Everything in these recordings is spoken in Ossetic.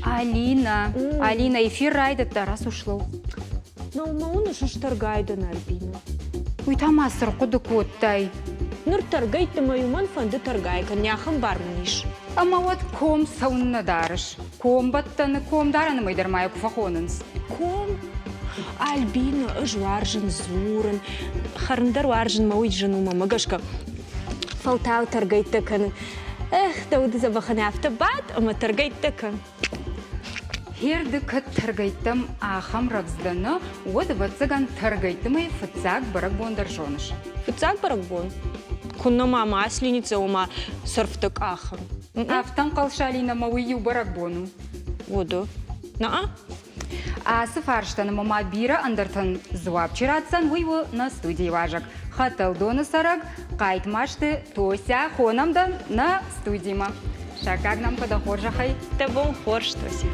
Алина, Алина, эфир райдыдта, раз ушло. Нау ма уыныс, ӕз тӕргай дӕн, Альбина. Уый та ма цы рхъуыды кодтай? Ныр тӕргӕйтты мӕ уымӕн фӕнды тӕргай кӕн, ахӕм бар мын ис. Ӕмӕ уӕд ком цӕуыннӕ дарыс? Комбӕттӕны комдарӕны мӕй дӕр ма йӕ куы фӕхонынц. Ком? Альбина, ӕз уарзын дзурын, хӕрын дӕр уарзын мӕ уый зын у мӕмӕ гӕсгӕ. Фӕлтау тӕргӕйттӕ кӕнын. Эх, дӕ уды дзӕбӕхӕн афтӕ бад ӕмӕ тӕргӕйттӕ кӕн. Херды кӕд тӕргӕйттӕм ахӕм рӕвдз дӕ нӕ, уӕд, ӕвӕццӕгӕн, тӕргӕйтты мӕй фыццаг бӕрӕгбон дӕр зоныс. Фыццаг бӕрӕгбон? Куыннӕ ма Масленица, ома сӕрфты къахын. Афтӕ ӕнхъӕл Салинӕ мӕ уый иу бӕрӕгбон у. Уыды. На-а? Ацы фарстӕн ӕмӕ ма бирӕ ӕндӕртӕн дзуапп чи ратдзӕн, уый у нӕ студийы уазӕг. Хӕтӕлдоны цӕрӕг Хъайтмазты Тося хонӕм дӕ нӕ студимӕ. Саккаг нӕм куы дӕ хорзӕхӕй. Дӕ бон хорз, Тося.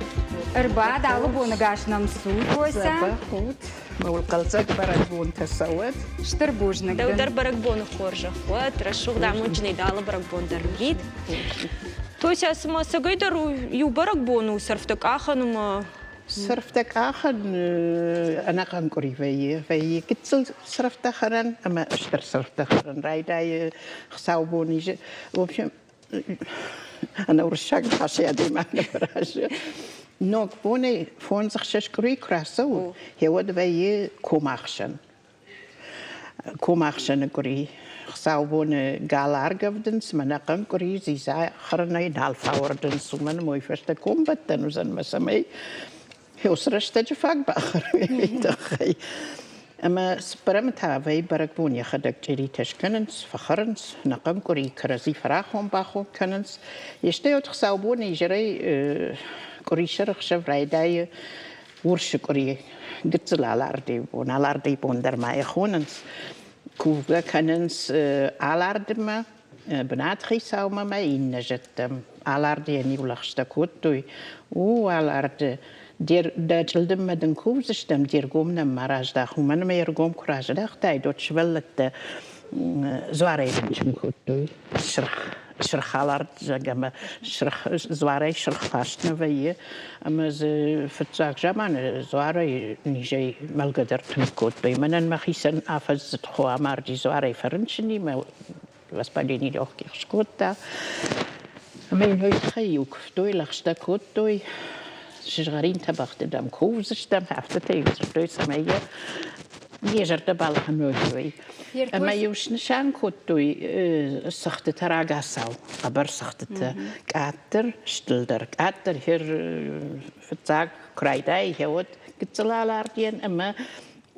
Ӕрбад алы боны гас нӕм цу, Тося. Дзӕбӕх ут. Мӕ хъӕлдзӕг бӕрӕгбонтӕ цӕуӕд. Стыр бузныг Дӕу дӕр бӕрӕгбоны хорзӕх уӕд, рӕсугъд амондджынӕй дӕ алы бӕрӕгбон дӕр уид. Тося, цыма цӕгӕйдӕр иу бӕрӕгбон у сӕрфтӕ къахӕн ӕмӕ Сӕрфтӕ къахӕн ӕнӕхъӕн къуыри вӕййы. Вӕййы гыццыл сӕрфтӕ хӕрӕн ӕмӕ стыр сӕрфтӕ хӕрӕн. Райдайы хуыцаубон изы. В общем, ӕнӕ уырыссаг ныхасӕй адӕймаг нӕ фӕразы. Ногбонӕй фондз-ӕхсӕз къуыри куы рацӕуы, уӕд вӕййы комахсӕн. Комахсӕны къуыри хуыцаубоны гал аргӕвдынц, мӕнӕ хъӕн къуыри дзидза хӕрынӕй нал фӕауӕрдынц, уымӕн ӕмӕ уый фӕстӕ комбӕттӕн уыдзӕн мӕ цӕмӕй уыцы рӕстӕджы фаг бахӕрой, уый тыххӕй. Ӕмӕ цыппӕрӕмы та вӕййы бӕрӕгбон йӕхӕдӕг чъиритӕ скӕнынц, фӕхӕрынц, ӕнӕхъӕн къуыри кӕрӕдзи фӕрахон-бахон кӕнынц. Стӕй уӕд хуыцаубоны изӕрӕй къуырисӕры хсӕв райдайы урсы къуыри гыццыл Алардыйы бон. Алардыйы бон дӕр ма йӕ хонынц. Кувгӕ кӕнынц Алардымӕ, бынат хицаумӕ мӕ иннӕ зӕдтӕм. Алардыйӕн иу лӕгъстӕ кодтой: У, Аларды, дӕ чъылдыммӕ дын кувдзыстӕм, де ргом нӕм ма раздах, уымӕн ӕмӕ йе ргом куы раздӕхтаид, уӕд сывӕллӕттӕ дзуарӕй рынчын кодтой. Сырх сырх алард, зӕгъгӕ, ӕмӕ сырх дзуарӕй сырх фаст нӕ вӕййы. Ӕмӕ дзы фыццаг заманы дзуарӕй низӕй мӕлгӕ дӕр тынг кодтой. Мӕнӕн мӕхицӕн афӕдздзыд хо амарди дзуарӕй фӕрынчынимӕ, воспаление легких скодта. Ӕмӕ йын уый тыххӕй-иу куывтой, лӕгъстӕ кодтой, сызгъӕрин тӕбӕгъты дӕм кувдзыстӕм, афтӕтӕ-иу дзырдтой, цӕмӕй йӕ йӕ зӕрдӕ балхӕной. Ӕмӕ-иу снысан кодтой цӕгъдтытӕ рагацау, хъӕбӕр цӕгъдтытӕ, къаддӕр, стылдӕр. Къаддӕр хер фыццаг куы райдайы, уӕд гыццыл алардийӕн ӕмӕ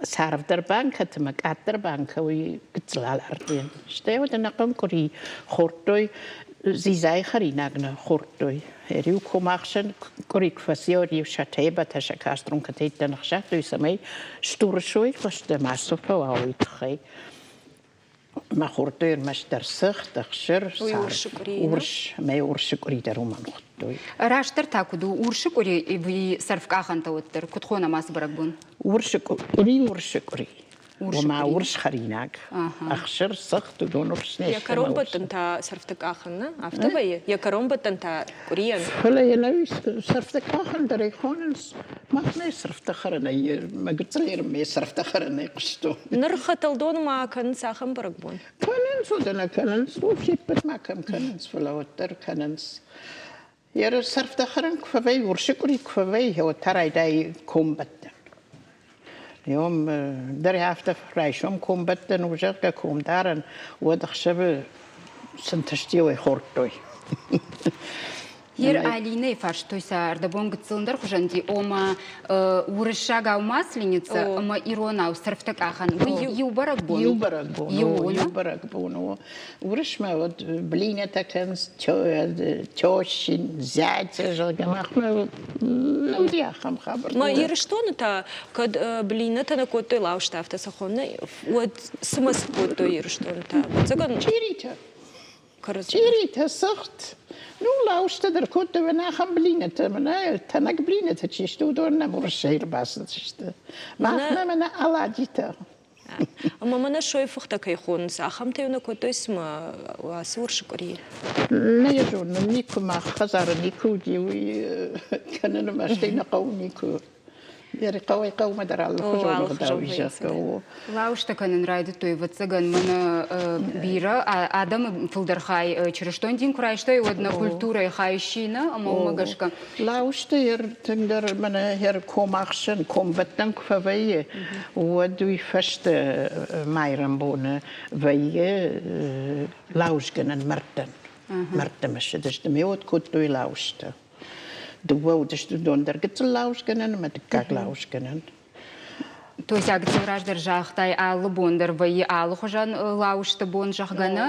царвдӕр банкӕты ӕмӕ къаддӕр банкӕ уый гыццыл алардийӕн. Стӕй уӕд ӕнӕхъӕн къуыри хордтой, дзидзайы хӕринаг нӕ хордтой. Риу комахсӕн къуыри куы фӕци, уӕд-иу сӕ тебӕтӕ, сӕ кастрункӕтӕ ныхсадтой, цӕмӕй стуры сой фӕстӕмӕ цы фӕуа, уый тыххӕй. Мӕ хордтой ӕрмӕстдӕр цыхт, ӕхсыр, урсы къуыри. Урс, мӕ урсы къуыри дӕр уымӕн хуыдтой. Растдӕр та куыд у урсы къуыри сӕрфкъахӕнтӕ уӕддӕр? Куыд хонӕм ацы бӕрӕгбон? Урсы къуыри, урсы къуыри. Ома урс хӕринаг. Ӕхсыр, цыхт, уыдон урс не сты. Йӕ кӕронбӕттӕн та сӕрфты къахын, нӕ? Афтӕ вӕййы? Йӕ кӕронбӕттӕн та къуырийӕн? Фӕлӕ йӕ нӕ сӕрфты къахын дӕр ӕй хонынц. Мах нӕ сӕрфтӕ хӕрынӕй, мӕ гыццыл мӕ сӕрфтӕ хӕрынӕй хъуыстон. Ныр хӕтӕлдоны ма кӕнынц ахӕм бӕрӕгбон? Кӕнынц, уыдон кӕнынц. Се ппӕт ма кӕм кӕнынц, фӕлӕ уӕддӕр кӕнынц. Йӕ сӕрфтӕ хӕрын куы фӕвӕййы, урсы къуыри куы фӕвӕййы, уӕд та райдайы комбӕттӕн. Йом дӕр афтӕ райсом комбӕттӕн у, зӕгъгӕ, комдарӕн, уӕд ӕхсӕвы сынтыстиуӕй хордтой. Ер Алинӕйы фарстой сӕ ӕрдӕбон гыццылдӕр хуызӕн ди, ома уырыссагау масленица ӕмӕ иронау сӕрфтӕ къахӕн. Уый иу бӕрӕгбон Иу бӕрӕгбон у, иу бӕрӕгбон у. Уырысмӕ уӕд блинӕтӕ кӕнынц, тещин, зятя, зӕгъгӕ, махмӕ нӕ уыди ахӕм хабӕрттӕ. Ма Ирыстоны та кӕд блинӕтӕ нӕ кодтой лауызтӕ, афтӕ сӕ хоны, уӕд цымӕ цы кодтой Ирыстоны та? Ӕвӕццӕгӕн Чъиритӕ. Чъиритӕ, цыхт. Ну, лауызтӕ дӕр кодтой, мӕнӕ ахӕм блинӕтӕ, мӕнӕ тӕнӕг блинӕтӕ чи сты, уыдон нӕм уырыссӕй ӕрбацыдысты. Махмӕ мӕнӕ аладитӕ. Ӕмӕ мӕнӕ сойфыхтӕ кӕй хонынц, ахӕмтӕ-иу нӕ кодтой цыма ацы урсы къуырийы? Нӕ йӕ зонын, никуы мах хӕдзары никуы уыди уый кӕнын ӕмӕ стӕй нӕ хъӕуы никуы. Хъӕуӕй хъӕумӕ дӕр алыхуызон ӕгъдау и, зӕгъгӕ, о. Лауызтӕ кӕнын райдыдтой, ӕвӕццӕгӕн, мӕнӕ бирӕ адӕмы фылдӕр хай чырыстон дин куы райстой, уӕд нӕ культурӕйы хай сси, нӕ, ӕмӕ уымӕ гӕсгӕ. Лауызты тынгдӕр мӕнӕ комахсӕн, комбӕттӕн куы фӕвӕййы, уӕд уый фӕстӕ майрӕмбоны вӕййы лауызгӕнӕн мӕрдтӕн. Мӕрдтӕм ссыдысты, ме уӕд кодтой лауызтӕ. Дыууӕ уыдысты уыдон дӕр гыццыл лауызгӕнӕн ӕмӕ дыккаг лауызгӕнӕн. Тося, гыццыл раздӕр загътай, алы бон дӕр вӕййы алыхуызӕн лауызты бон, зӕгъгӕ, нӕ.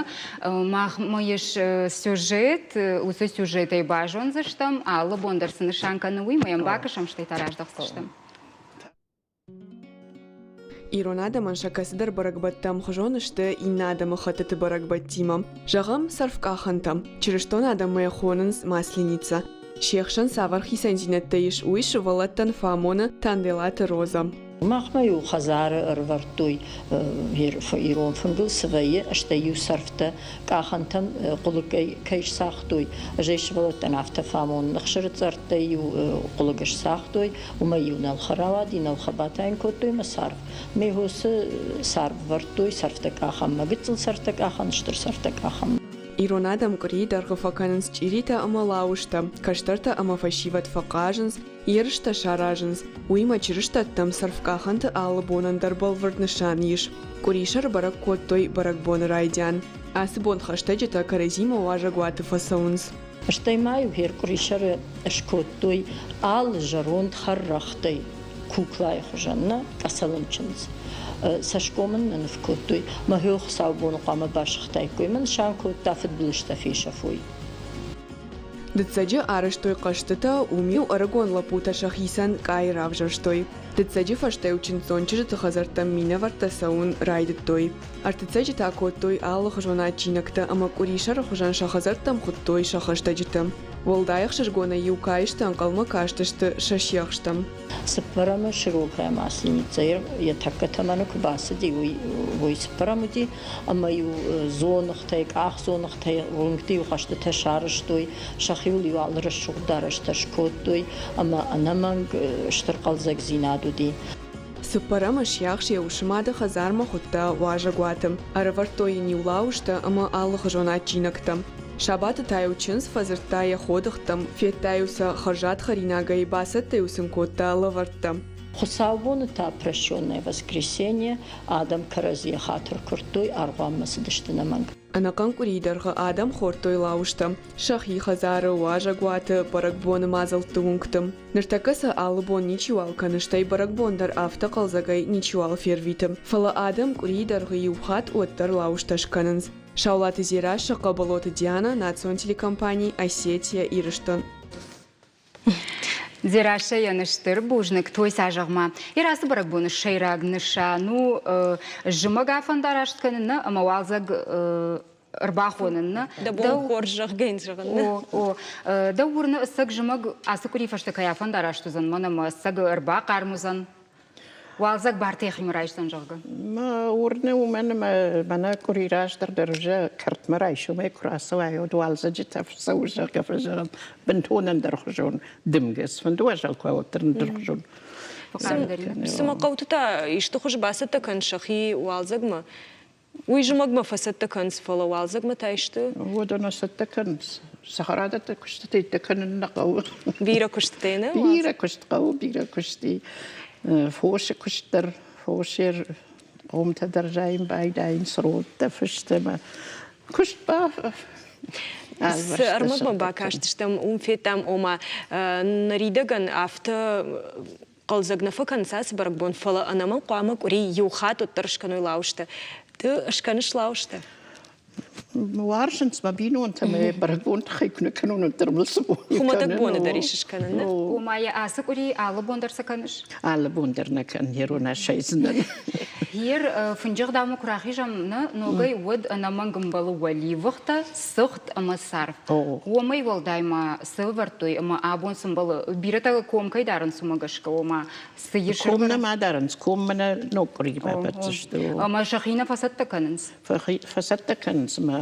Махмӕ ис сюжет, уыцы сюжетӕй базондзыстӕм, алы бон дӕр цы нысан кӕны, уый, ма йӕм бакӕсӕм, стӕй та раздӕхдзыстӕм. Ирон адӕмӕн сӕ кӕцыдӕр бӕрӕгбӕттӕ ӕмхуызон сты иннӕ адӕмыхӕттыты бӕрӕгбӕттимӕ. Зӕгъӕм, сӕрфкъахӕнтӕ. Чырыстон адӕммӕ йӕ хонынц Масленица. Се хсӕн цавӕр хицӕндзинӕдтӕ ис, уый сывӕллӕттӕн фӕамоны Танделаты Роза. Махмӕ-иу хӕдзары ӕрывӕрдтой ирон фынгыл цы вӕййы, стӕй-иу сӕрфтӕ къахӕнтӕм хъуылыккӕй кӕй сцагътой. Ӕз ӕй сывӕллӕттӕн афтӕ фӕамонын, ӕхсыры цъӕрттӕй-иу хъуылыг сцагътой, уымӕй-иу нӕлхӕ рауади, нӕлхӕ батайын кодтой мӕ царв. Ме хосы царв вӕрдтой сӕрфтӕ къахӕнмӕ, гыццыл сӕрфтӕ къахӕн, стыр сӕрфтӕ къахӕн. Ирон адӕм къуырийы дӕргъы фӕкӕнынц чъиритӕ ӕмӕ лауызтӕ, кӕстӕртӕ ӕмӕ фӕсивӕд фӕхъазынц, ерыстӕ саразынц. Уыимӕ чырыстӕттӕм сӕрфкъахӕнты алы бонӕн дӕр бӕлвырд нысан ис. Къуырисӕр бӕрӕг кодтой бӕрӕгбоны райдиан. Ацы бон хӕстӕджытӕ кӕрӕдзимӕ уазӕгуаты фӕцӕуынц. Стӕй ма-иу херкъуырисӕры скодтой алы зӕронд хӕррӕгътӕй куклайы хуызӕн, нӕ къӕцӕлын чындз. Цӕсгом ын ныв кодтой, мӕ хуыцаубоны хъуамӕ басыгътаиккой, мӕ нысан кодта фыдбылызтӕ фесӕфой. Дыццӕджы арӕзтой хъӕзтытӕ, уым-иу ӕрыгон лӕппутӕ сӕхицӕн къай равзӕрстой. Дыццӕджы фӕстӕ-иу чындздзон чызджыты хӕдзӕрттӕм минӕвӕрттӕ цӕуын райдыдтой. Ӕртыццӕджы та кодтой алыхуызон адджинӕгтӕ ӕмӕ къуырисӕры хуызӕн сӕ хӕдзӕрттӕм хуыдтой сӕ хӕстӕджыты. Уӕлдай ӕхсызгонӕй-иу каистӕ ӕнхъӕлмӕ кастысты сӕ сиӕхстӕм. Цыппӕрӕмы Широкая Масленица йӕ тӕккӕ тӕмӕны куы бацыди, уый, уый цыппӕрӕм уыди, ӕмӕ-иу дзоныгътӕй, къахдзоныгътӕй уынгты-иу хӕстытӕ сарӕзтой, сӕхиуыл-иу алы рӕсугъд дарӕстӕ скодтой, ӕмӕ ӕнӕмӕнг стыр хъӕлдзӕгдзинад уыди. Цыппӕрӕмы сиахс йӕ усы мады хӕдзармӕ хуыдта уазӕгуаты. Ӕрӕвӕрдтой йын-иу лауызтӕ ӕмӕ алыхуызон адджинӕгтӕ. Сабаты та-иу чындз фӕдзырдта йӕ ходыгъдтӕм, федта-иу сӕ хӕрзад хӕринагӕй, бацӕттӕ-иу сын кодта лӕвӕрттӕ. Хуыцаубоны та прощенное воскресенье адӕм кӕрӕдзийӕ хатыр куырдтой, аргъуанмӕ цыдысты нӕмӕнг. Ӕнӕхъӕн къуырийы дӕргъы адӕм хордтой лауызтӕ сӕхи хӕдзары, уазӕгуаты, бӕрӕгбоны мадзӕлтты уынгты. Ныртӕккӕ сӕ алы бон ничиуал кӕны, стӕй бӕрӕгбон дӕр афтӕ хъӕлдзӕгӕй ничиуал фервиты. Фӕлӕ адӕм къуырийы дӕргъы иу хатт уӕддӕр лауызтӕ скӕнынц. Саулаты Дзерассӕ, Хъӕбӕлоты Диана, национ телекомпани «Осетия, Ирыстон». Дзерассӕйӕн стыр бузныг Тойса зӕгъ-ма. Йӕ ацы бӕрӕгбоны сӕйраг нысан у зымӕг афӕндараст кӕнын нӕ ӕмӕ уалдзӕг ӕрбахонын нӕ. Дӕ бон хорз зӕгъгӕ йын зӕгъын. О, о. Дӕу уырны ӕцӕг зымӕг ацы къуыри фӕстӕ кӕй афӕндараст уыдзӕн мӕн ӕмӕ ӕцӕг ӕрбахъарм уыдзӕн? Уалдзӕг бартӕхимӕ райсдзӕн, зӕгъгӕ. Мӕ уырны уымӕн ӕмӕ мӕнӕ къуыри раздӕр дӕр уже кӕртмӕ райсомӕй куы рацӕуай, уӕд уалдзӕджы тӕф цӕуы, зӕгъгӕ, фӕзӕгъӕм, бынтон ӕндӕрхуызон дымгӕ, цыфӕнды уазал куы уа, уӕддӕр ӕндӕрхуызон. Цымӕ хъӕуты та исты хуызы бацӕттӕ кӕн сӕхи уалдзӕгмӕ? Уый зымӕгмӕ фӕцӕттӕ кӕнынц, фӕлӕ уалдзӕгмӕ та исты? Уыдон цӕттӕ кӕнынц. Цӕхӕрадӕтты куыстытӕ кӕнын нӕ хъӕуы. Бирӕ куыстытӕ нӕ? Бирӕ куыст хъӕуы, бирӕ куыст и. Фосы куыст дӕр, фосы хъомтӕ дӕр зайын байдайынц, родтӕ, фыстӕ ӕмӕ куыст ба Цы ӕрмӕгмӕ бакастыстӕм, уым федтам, ома ныридӕгӕн афтӕ хъӕлдзӕг нӕ фӕкӕнынц ацы бӕрӕгбон, фӕлӕ ӕнӕмӕнг хъуамӕ къуыри иу хатт уӕддӕр скӕной лауызтӕ. Ды скӕныс лауызтӕ? Уарзынц мӕ бинонтӕ мӕ бӕрӕгбон тыххӕй куы нӕ кӕнон, уӕддӕр мыл цы бон Хуымӕтӕг боны дӕр ис скӕнын, нӕ? Ома йӕ ацы къуыри алы бон дӕр цы кӕныс? Алы бон дӕр нӕ кӕнын, йе рон асайдзынӕн. Ер фынджы гъдаумӕ куы рахизӕм, нӕ ногӕй уӕд ӕнӕмӕнг ӕмбӕлы уӕливыхтӕ, цыхт ӕмӕ царв. Уомӕй уӕлдай ма цы ӕвӕрдтой ӕмӕ абон цы мбӕлы? Бирӕтӕ ком кӕй дарынц, уымӕ гӕсгӕ, ома цы ис? Ком нӕма дарынц, ком мӕнӕ ног къуыримӕ бӕтдзысты. Ӕмӕ сӕхи нӕ фӕцӕттӕ кӕнынц? Фӕцӕттӕ кӕнынц ӕмӕ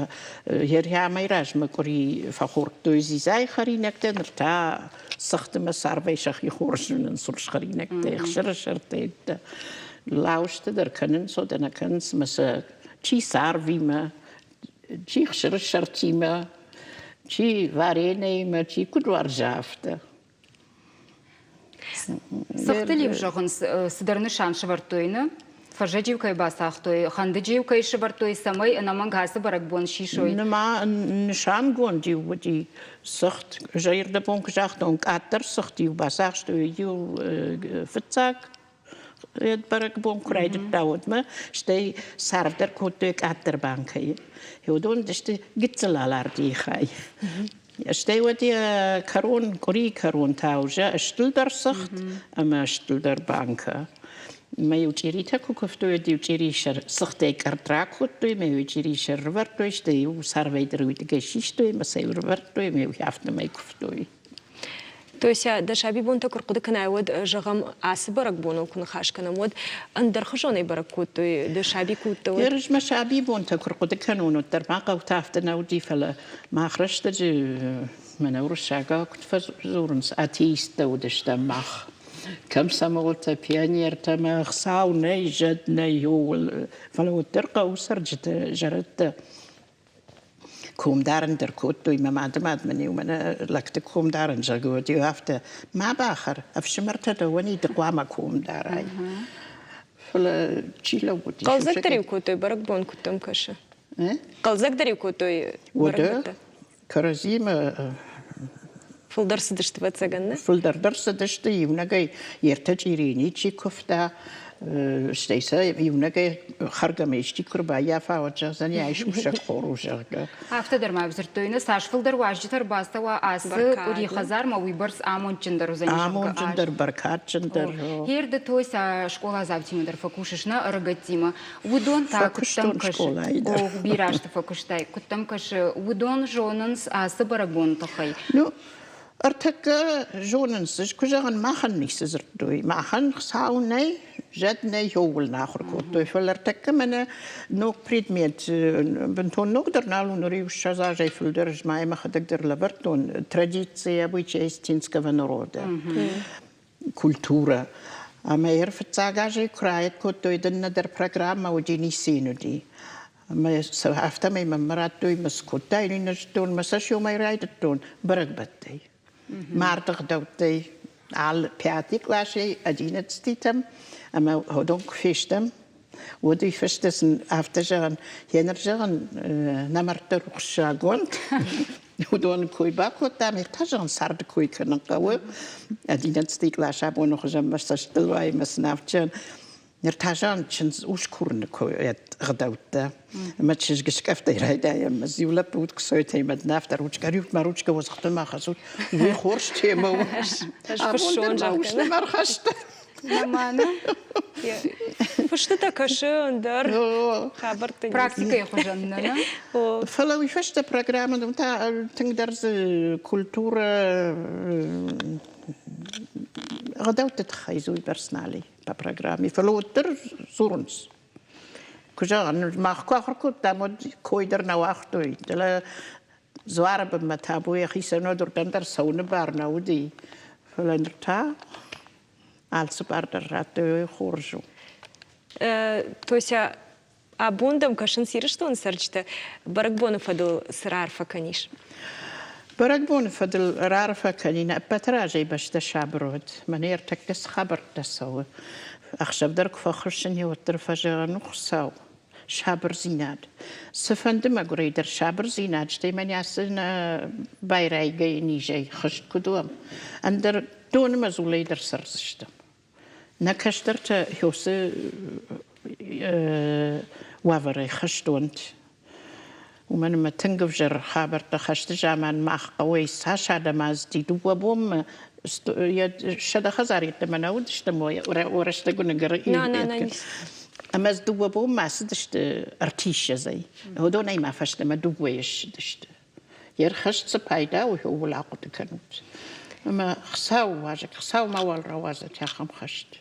амӕй размӕ къуыри фӕхордтой дзидзайы хӕринӕгтӕ, ныр та цыхты мӕ царвӕй сӕхи хорз зонынц урс хӕринӕгтӕ, ӕхсыры сӕртӕ. Лауызтӕ дӕр кӕнынц, уӕдӕ нӕ кӕнынц ӕмӕ сӕ чи царвимӕ, чи хсыры сӕртимӕ, чи варенӕимӕ, чи куыд уарза, афтӕ. Цыхтыл-иу зӕгъынц, цыдӕр нысан сӕвӕрдтой, нӕ? Фӕззӕджы-иу кӕй бацагътой, хӕндыджы-иу кӕй сӕвӕрдтой, цӕмӕй ӕнӕмӕнг ацы бӕрӕгбон сисой. Ныма нысангонд-иу уыди цыхт. Зӕрдӕбон куы загътон, къаддӕр цыхт-иу бацахстой иу фыццаг бӕрӕгбон куы райдыдта, уӕдмӕ, стӕй цард дӕр кодтой къаддӕр банкӕйы. Уыдон сты гыццыл алардыйы хай. Стӕй уӕд йӕ кӕрон, къуырийы кӕрон та уже стылдӕр цыхт ӕмӕ стылдӕр банкӕ. Мӕ-иу чъиритӕ куы куывтой, уӕд-иу чъирийы сӕр цыхтӕй къӕртт ракодтой, мӕ-иу чъирийы сӕр рывӕрдтой, стӕй-иу царвӕй дӕр уидыгӕй систой ӕмӕ сӕ-иу рывӕрдтой ӕмӕ-иу афтӕмӕй куывтой. Тося, дӕ сабибонтӕ куы рхъуыды кӕнай, уӕд, зӕгъӕм, ацы бӕрӕгбоныл куы ныхас кӕнӕм, уӕд ӕндӕрхуызонӕй бӕрӕг кодтой ды саби куы уыдтӕ, уӕд? Ерыс мӕ сабибонтӕ куы рхъуыды кӕнон, уӕддӕр ма хъӕутӕ афтӕ нӕ уыди, фӕлӕ мах рӕстӕджы мӕнӕ уырыссагау куыд фӕдзурынц, атеисттӕ уыдыстӕм мах. Комсомолтӕ, пионертӕ мӕ Хуыцау нӕй, зӕд нӕй, ууыл. Фӕлӕ уӕддӕр хъӕуы цӕрджытӕ, зӕрӕдтӕ Комдарӕн дӕр кодтой, мӕ мадымад мын-иу мӕнӕ лӕгты комдарӕн, зӕгъгӕ, уӕд-иу афтӕ, ма бахӕр, ӕфсымӕртӕ дӕуӕн ды хъуамӕ ком дарай. Фӕлӕ чи лӕууыди? Хъӕлдзӕгдӕр-иу кодтой бӕрӕгбон, куыд дӕм кӕсы? Хъӕлдзӕгдӕр-иу кодтой бӕрӕгбӕттӕ? Кӕрӕдзимӕ Фылдӕр цыдысты, ӕвӕццӕгӕн, нӕ? Фылдӕр дӕр цыдысты, иунӕгӕй йе ртӕ чъирийы ничи куывта, стӕй сӕ иунӕгӕй хӕргӕмӕ исчи куы рбаййафа, уӕд зӕгъдзӕни, ай сусӕг хор у, зӕгъгӕ. Афтӕ дӕр ма дзырдтой, нӕ цас фылдӕр уазджытӕ ӕрбацӕуа ацы къуыри хӕдзармӕ, уыйбӕрц амондджындӕр уыдзӕни. Амондджындӕр, бӕркадджындӕр. Гъер ды той сӕ скъоладзаутимӕ дӕр фӕкусыс, нӕ ӕрыгӕттимӕ. Уыдон та куыдтӕм кӕсы? О, бирӕ азты фӕкуыстай. Куыдтӕм кӕсы? Уыдон зонынц ацы бӕрӕгбоны тыххӕй? Ну, ӕртӕккӕ зонынц. Ӕз куы зӕгъын, махӕн ницы дзырдтой. Махӕн Хуыцау нӕй, зӕд нӕй, ууыл нӕ ахуыр кодтой. Фӕлӕ ӕртӕккӕ мӕнӕ ног предмет, бынтон ног дӕр нал у, ныр иу 20 азӕй фылдӕр ӕз ма мӕхӕдӕг дӕр лӕвӕрдтон традиция обычаи осетинского народа. Культурӕ. Ӕмӕ ӕрфыццаг азӕй куы райӕг кодтой, дын нӕдӕр программӕ уыди, ницы йын уыди. Ӕмӕ афтӕмӕй мӕнмӕ радтой, мӕ цы кодтаин, уый нӕ зыдтон, мӕ сӕ сеумӕй райдыдтон бӕрӕгбӕттӕй. Марды гъдӕуттӕй алы пятый къласӕй одиннадцатитӕм ӕмӕ уыдон куы фестӕм, уӕд уый фӕстӕ сын афтӕ зӕгъын, йе ныр зӕгъын, нӕ мӕрдтӕ рухссагонд, Уыдоны кой бакодтам, та зӕгъын, царды кой кӕнын хъӕуы. Одиннадцатый кълас абоны хуызӕн мӕ цӕстыл уайы мӕ сын афтӕ. Ныр та зӕгъын, чындз ус курыны кой ӕгъдӕуттӕ. Ӕмӕ чызг скъӕфтӕй райдайӕм. Ӕз иу лӕппу уыд Ксойтӕй, мӕ дын афтӕ ручкӕ риут мӕ ручкӕ уӕзгъты ма хӕссут. Уый хорз темӕ у. Абон дӕр ма ус нӕма ӕрхаста. Нӕма Фыстытӕ кӕсы ӕндӕр хабӕртты. Практикӕйы хуызӕн нӕ, нӕ? Фӕлӕ уый фӕстӕ программӕ та тынгдӕр дзы культурӕ ӕгъдӕутты тыххӕй дзы уыйбӕрц нал и по программе. Фӕлӕ уӕддӕр дзурынц. Куы зӕгъын, мах куы ахуыр кодтам, уӕд кой дӕр нӕ уагътой. Фӕлӕ дзуары бынмӕ табу йӕхицӕн уӕд уырдӕм дӕр цӕуыны бар нӕ уыди. Фӕлӕ ныр та алцы бар дӕр радтой, хорз у. Тося, абон дӕм кӕсынц Ирыстоны цӕрджытӕ. Бӕрӕгбоны фӕдыл цы раарфӕ кӕнис? Бӕрӕгбоны фӕдыл раарфӕ кӕнин ӕппӕты разӕй бӕстӕ сабыр уӕд. Мӕнӕ ӕртӕккӕ цы хабӕрттӕ цӕуы. Ӕхсӕв дӕр куы фӕхуыссын, уӕддӕр фӕзӕгъын, Хуыцау, сабырдзинад. Цыфӕнды мӕгуырӕй дӕр сабырдзинад, стӕй мӕнӕ ацы нӕ байрайгӕйы низӕй хызт куыд уӕм, ӕндӕр доны мӕ дзулӕй дӕр цӕрдзыстӕм. Нӕ кӕстӕртӕ уыцы уавӕрӕй хызт уӕнт. Уымӕн ӕмӕ тынг ӕвзӕр хабӕрттӕ хӕсты заман мах хъӕуӕй цас адӕм азти дыууӕ бонмӕ 100 хӕдзар йеддӕмӕ нӕ уыдыстӕм рӕстӕгуыны Ӕмӕ дыууӕ бонмӕ ацыдысты ӕртиссӕдзӕй. Уыдонӕй ма фӕстӕмӕ дыууӕйы ссыдысты. Йе рхӕст цы пайда у, ууыл ахъуыды кӕнут. Ӕмӕ Хуыцауы уазӕг, Хуыцау мауал рауадзӕд ахӕм хӕст.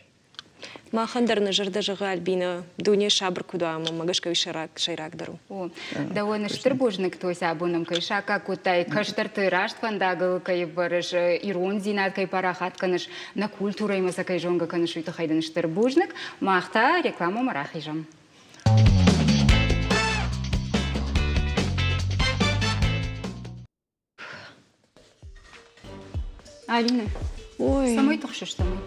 Махӕн дӕр нӕ зӕрдӕ зӕгъы, Альбинӕ, дуне сабыр куыд уа, ӕмӕ мӕ гӕсгӕ уый сӕйрагдӕр у. О, дӕуӕн стыр бузныг, Тося, абон нӕм кӕй саккаг кодтай, кӕстӕрты раст фӕндагыл кӕй ӕвӕрыс, ирондзинад кӕй парахат кӕныс, нӕ культурӕимӕ сӕ кӕй зонгӕ кӕныс, уый тыххӕй дын стыр бузныг. Мах та рекламӕмӕ рахизӕм. Алина, Ой. цӕмӕй тыхсыс, цӕмӕй?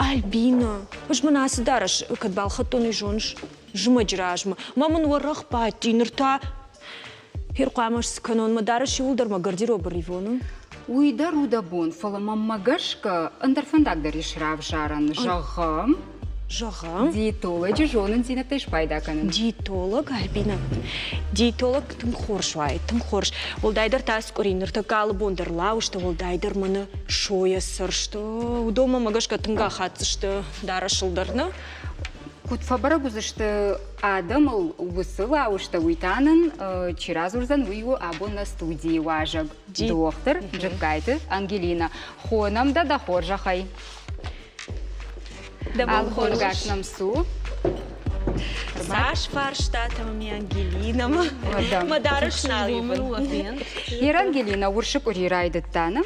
Альбина, ӕз мын ацы дарӕс кӕд балхӕдтон, уый зоныс? Зымӕджы размӕ. Мӕ мын уӕрӕх бадти, ныр та хер хъуамӕ скӕнон, мӕ дарӕс иууылдӕр мӕ гардеробы ривон. Уый дӕр у дӕ бон, фӕлӕ мӕммӕ гӕсгӕ ӕндӕр фӕндаг дӕр ис равзарӕн. Зӕгъӕм, Зӕгъӕм? Диетолоджы зонындзинӕдтӕй спайда кӕнын. Диетолог, Альбина. Диетолог тынг хорз уаид, тынг хорз. Уӕлдайдӕр та скъуыри, ныртӕккӕ алы бон дӕр лауызтӕ, уӕлдайдӕр мӕнӕ сойӕ сӕрст. Уыдонмӕ мӕ гӕсгӕ тынг ахаддзысты дарӕсыл дӕр, нӕ? Куыд фӕбӕрӕг уыдзысты адӕмыл уыцы лауызтӕ, уый та нын чи радзурдзӕн, уый у абон нӕ студийы уазӕг, дохтыр Джыккайты Ангелина. Хонӕм дӕ дӕ хорзӕхӕй. Алхонгӕс нӕм цу. Цас фарстатӕ ми Ангелинӕмӕ. Мӕ дарӕс нал ивын. Ер Ангелина уырсы къуыри райдыдта нӕ.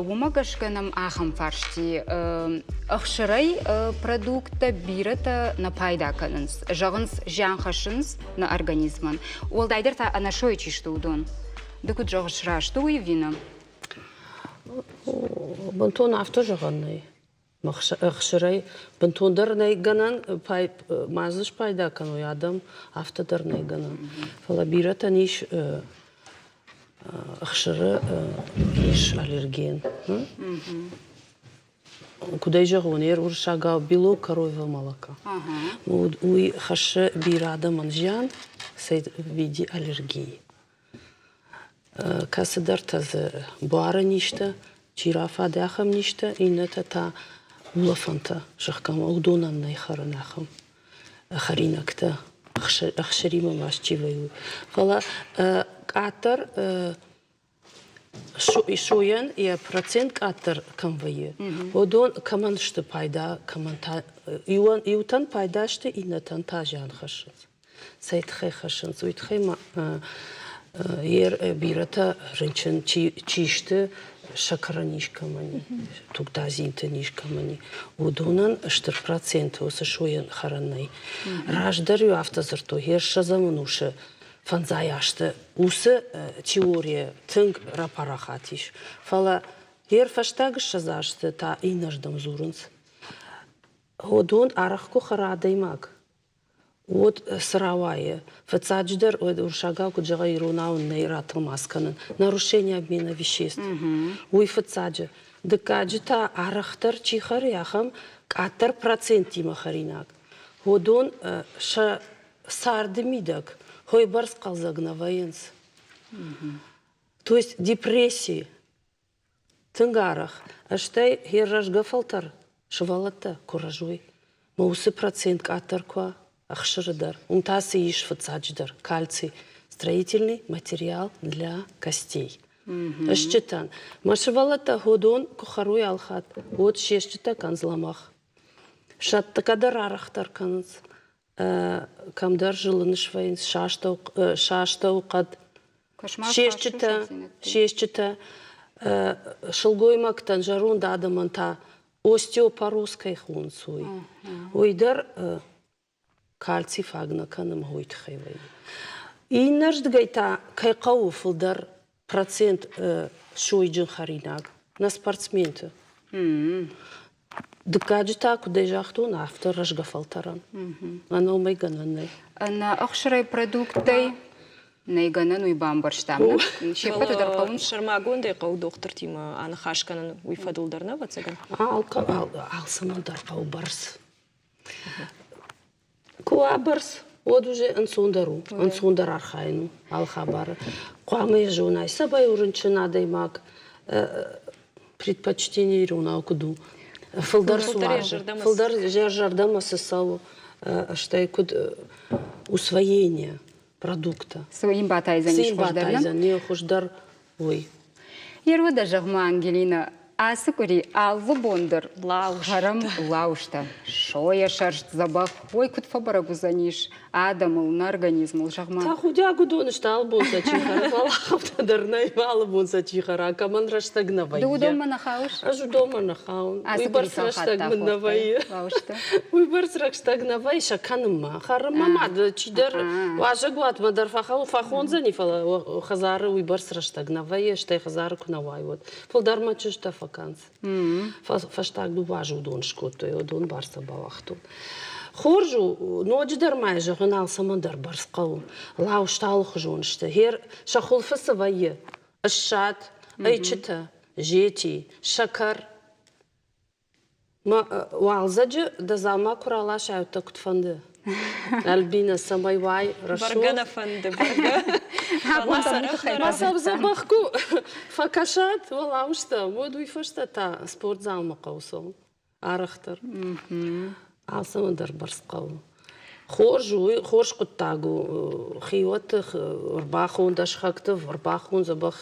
Уымӕ гӕсгӕ нӕм ахӕм фарсти ӕхсырӕй продукттӕ бирӕтӕ нӕ пайда кӕнынц. Зӕгъынц, зиан хӕссынц нӕ организмӕн. Уӕлдайдӕр та ӕнӕсойы чи сты, уыдон. Ды куыд зӕгъыс, раст у уый ӕви нӕ? Бынтон афтӕ зӕгъӕн нӕй. Ӕхсырӕй бынтондӕр нӕй гӕнӕн, ма дзы спайда кӕной адӕм, афтӕ дӕр нӕй гӕнӕн. Фӕлӕ бирӕтӕн ис ӕхсыры ис аллерген. Куыд ӕй зӕгъон, йе уырыссагау белок коровьего молока. Уый хӕссы бирӕ адӕмӕн зиан, в виде аллергии. Кӕцыдӕртӕ дзы буары низтӕ, чи рафады, ахӕм низтӕ, иннӕтӕ та улӕфӕнтӕ, зӕгъгӕ, уыдонӕн нӕй хӕрын ахӕм хӕринӕгтӕ, ӕхсыримӕ баст чи вӕййы. Фӕлӕ къаддӕр сойӕн йӕ процент къаддӕр кӕм вӕййы, уыдон кӕмӕн сты пайда, кӕмӕн та иутӕн пайда сты, иннӕтӕн та зиан хӕссынц. Цӕй тыххӕй хӕссынц, уый тыххӕй ма бирӕтӕ рынчын чи сты, сӕкӕры низ кӕмӕн и, тугдадзинты низ кӕмӕн и, уыдонӕн стыр процент уыцы сойӕн хӕрӕн нӕй. Раздӕр-иу афтӕ дзырдтой, йе ссӕдзӕм ӕнусы фӕндзай азты уыцы теорийӕ тынг рапарахат ис. Фӕлӕ йе рфӕстаг 20 азты та иннӕрдӕм дзурынц. Уыдон арӕх куы хӕра адӕймаг, уӕд цы рауайы? Фыццаджыдӕр, уырыссагау куыд зӕгъа, иронау нӕй ратӕлмац кӕнын. Нарушение обмена веществ. Уый фыццаджы. Дыккаджы та арӕхдӕр чи хӕры, ахӕм къаддӕр проценттимӕ хӕринаг. Уыдон сӕ царды мидӕг хойбӕрц хъӕлдзӕг нӕ вӕййынц. То есть депрессии тынг арӕх. Стӕй йӕ рӕзгӕ фӕлтӕр сывӕллӕттӕ куы рӕзой, мӕ уыцы процент къаддӕр куы уа ӕхсыры дӕр, уым та цы ис фыццаджыдӕр кальций, строительный материал для костей. Стджытӕн. Мӕ сывӕллӕттӕ уыдон куы хӕрой алхатт, уӕд се стджытӕ кӕнынц лӕмӕгъ. Сӕттгӕ дӕр арӕхдӕр кӕнынц. Кӕмдӕр зылын свӕййынц сӕ астӕуыхъӕд. Се стджытӕ сылгоймӕгтӕн, зӕронд адӕмӕн та остеопороз кӕй хонынц, уый. Уый дӕр кальций фаг нӕ кӕны ӕмӕ уый тыххӕй вӕййы. Иннӕрдыгӕй та кӕй хъӕуы фылдӕр процент сойджын хӕринаг нӕ спортсменты. Дыккаджы та, куыдӕй загътон, афтӕ рӕзгӕ фӕлтӕрӕн. Ӕнӕ уымӕй гӕнӕн нӕй. Ӕнӕ ӕхсырӕй продукттӕй нӕй гӕнӕн, уый бамбӕрстам. Се ппӕты дӕр хъӕуынц. Сӕрмагондӕй хъӕуы дохтыртимӕ аныхас кӕнын, уый фӕдыл дӕр нӕ, ӕвӕццӕгӕн? Алцӕмӕн дӕр хъӕуы бӕрц. Куы уа бӕрц, Уӕд уже ӕнцондӕр у, ӕнцондӕр архайын у алы хабары. Хъуамӕ йӕ зонай, цӕмӕй у рынчын адӕймаг, предпочтение иронау куыд у, фылдӕр цы уарзы, фылдӕр зӕрдӕмӕ цы цӕуы, стӕй куыд усвоение продукта. Цы йын батайдзӕнис хуыздӕр, не хуыздӕр, уый. Ервӕдӕ зӕгъ-ма, Ангелина, ацы къуыри алы бон дӕр хӕрӕм лауызтӕ, сойӕ сӕрст дзӕбӕх, ой, куыд фӕбӕрӕг уыдзӕнис адӕмыл, нӕ организмыл, зӕгъ-ма. Тӕхудиаг уыдон сты, алы бон сӕ чи хӕры, фӕлӕ афтӕ дӕр нӕй, алы бон сӕ чи хӕра, кӕмӕн рӕстӕг нӕ вӕййы. Ды уыдонмӕ нӕ хауыс? Ӕз уыдонмӕ нӕ хауын. Уыйбӕрц рӕстӕг мын нӕ вӕййы. Уыйбӕрц рӕстӕг нӕ вӕййы сӕ кӕнынмӕ. Хӕрынмӕ ма чидӕр уазӕгуатмӕ дӕр фӕхондзӕни, фӕлӕ хӕдзары уыйбӕрц рӕстӕг нӕ вӕййы, стӕй хӕдзары куы нӕ уай, уӕд. Фылдӕр мӕ чызджытӕ фӕкӕнынц. Фӕстаг дыууӕ азы уыдон скодтой, уыдон бар сӕ бауагътон. Хорз у, ноджыдӕр ма йӕ зӕгъын, алцӕмӕн дӕр бӕрц хъӕуы. Лауызтӕ алыхуызон сты. Хер сӕ хуылфы цы вӕййы? Ссад, ӕйчытӕ, зети, сӕкӕр. Уалдзӕджы дӕ дзаума куы раласай, уӕд дӕ куыд фӕнды? Альбина, цӕмӕй уай рӕсугъд. Бӕргӕ нӕ фӕнды, бӕргӕ. Ма сӕм дзӕбӕх куы фӕкӕсат уӕлауызтӕм, уӕд уый фӕстӕ та спортзалмӕ хъӕуы цӕуын арӕхдӕр. Алцӕмӕн дӕр бӕрц хъӕуы. Хорз у, хорз хъуыддаг у. Хиуӕтты ӕрбахон, дӕ сыхӕгты ӕрбахон дзӕбӕх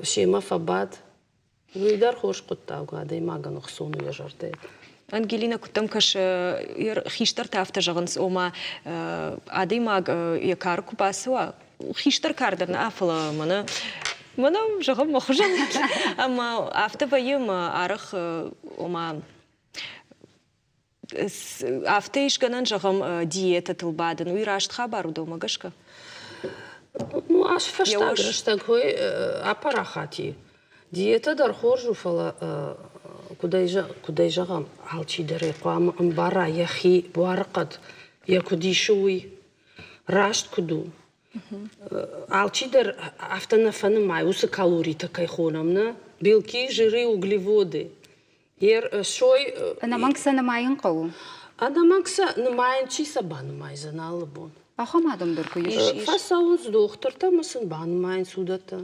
семӕ фӕбад. Уый дӕр хорз хъуыддаг у, адӕймагӕн ӕхцон у йӕ зӕрдӕйы. Ангелина, куыд дӕм кӕсы, хистӕртӕ афтӕ зӕгъынц, ома адӕймаг йӕ кары куы бацӕуа, хистӕр кар дӕр нӕ, фӕлӕ мӕнӕ мӕнӕ зӕгъӕм мӕ хуызӕн ӕмӕ афтӕ вӕййы ӕмӕ арӕх ома Афтӕ ис гӕнӕн, зӕгъӕм, диетӕтыл бадын. Уый раст хабар у дӕумӕ гӕсгӕ? Ну, ас фӕстаг рӕстӕг хой апарахат и. Диетӕ дӕр хорз у, фӕлӕ куыдӕй зӕгъӕм, алчидӕр ӕй хъуамӕ ӕмбара йӕхи буарыхъӕд, йӕ куыд исы, уый. Раст куыд у. Алчидӕр афтӕ нӕ фӕнымайы, уыцы калоритӕ кӕй хонӕм, нӕ? Белки, жиры, углеводы. Сой. Ӕнӕмӕнг сӕ нымайын хъӕуы. Ӕнӕмӕнг сӕ нымайын чи сӕ банымайдзӕн алы бон? Ахӕм адӕм дӕр куы ис. Фӕцӕуынц дохтыртӕ ӕмӕ сын банымайынц уыдӕттӕ.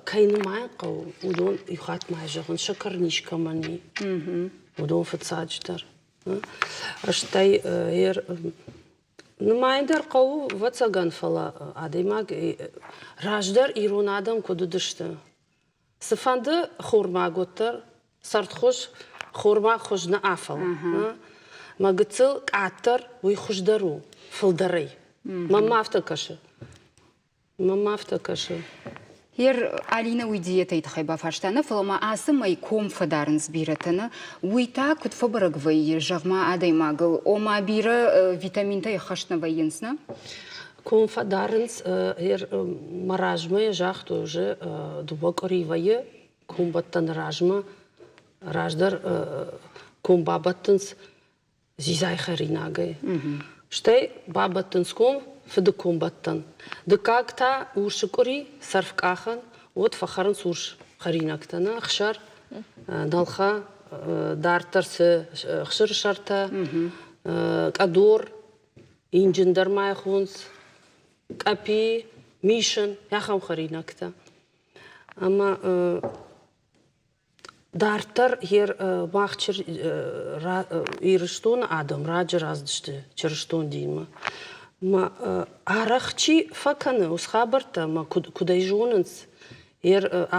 Кӕй нымайын хъӕуы, уыдон иу хатт ма зӕгъын, сӕкӕрниз кӕмӕн и, уыдон фыццаджыдӕр. Стӕй нымайын дӕр хъӕуы, ӕвӕццӕгӕн, фӕлӕ адӕймаг раздӕр ирон адӕм куыд уыдысты, Цыфӕнды хормаг уӕддӕр цӕрдхуыз хормаг хуыз нӕ афӕлы. Мӕ гыццыл къаддӕр уый хуыздӕр у фылдӕрӕй. Мӕнмӕ афтӕ кӕсы. Мӕнмӕ афтӕ кӕсы. Ер Алинӕ уый диетӕйы тыххӕй бафарста нӕ, фӕлӕ ма ацы мӕй ком фӕдарынц бирӕтӕ нӕ. Уый та куыд фӕбӕрӕг вӕййы, зӕгъ-ма, адӕймагыл? Ома бирӕ витаминтӕ ӕххӕст нӕ вӕййынц, нӕ? Ком фӕдарынц, мӕ размӕ йӕ загътой уже дыууӕ къуыри вӕййы комбӕттӕны размӕ. Раздӕр ком бабӕттынц дзидзайы хӕринагӕй. Стӕй бабӕттынц ком фыды комбӕттӕн. Дыккаг та урсы къуыри, цӕрвкъахӕн, уӕд фӕхӕрынц урс хӕринӕгтӕ, нӕ ӕхсӕр, нӕлхӕ, дарддӕр цы ӕхсырысӕртӕ, къӕдор, Инджын дӕр ма хонынц къӕпи, мисын, ахӕм хӕринӕгтӕ. Ӕмӕ дарддӕр мах Ирыстоны адӕм раджы рацыдысты чырыстон динмӕ. Мӕ арӕх чи фӕкӕны уыцы хабӕрттӕ ӕмӕ куыд ӕй зонынц,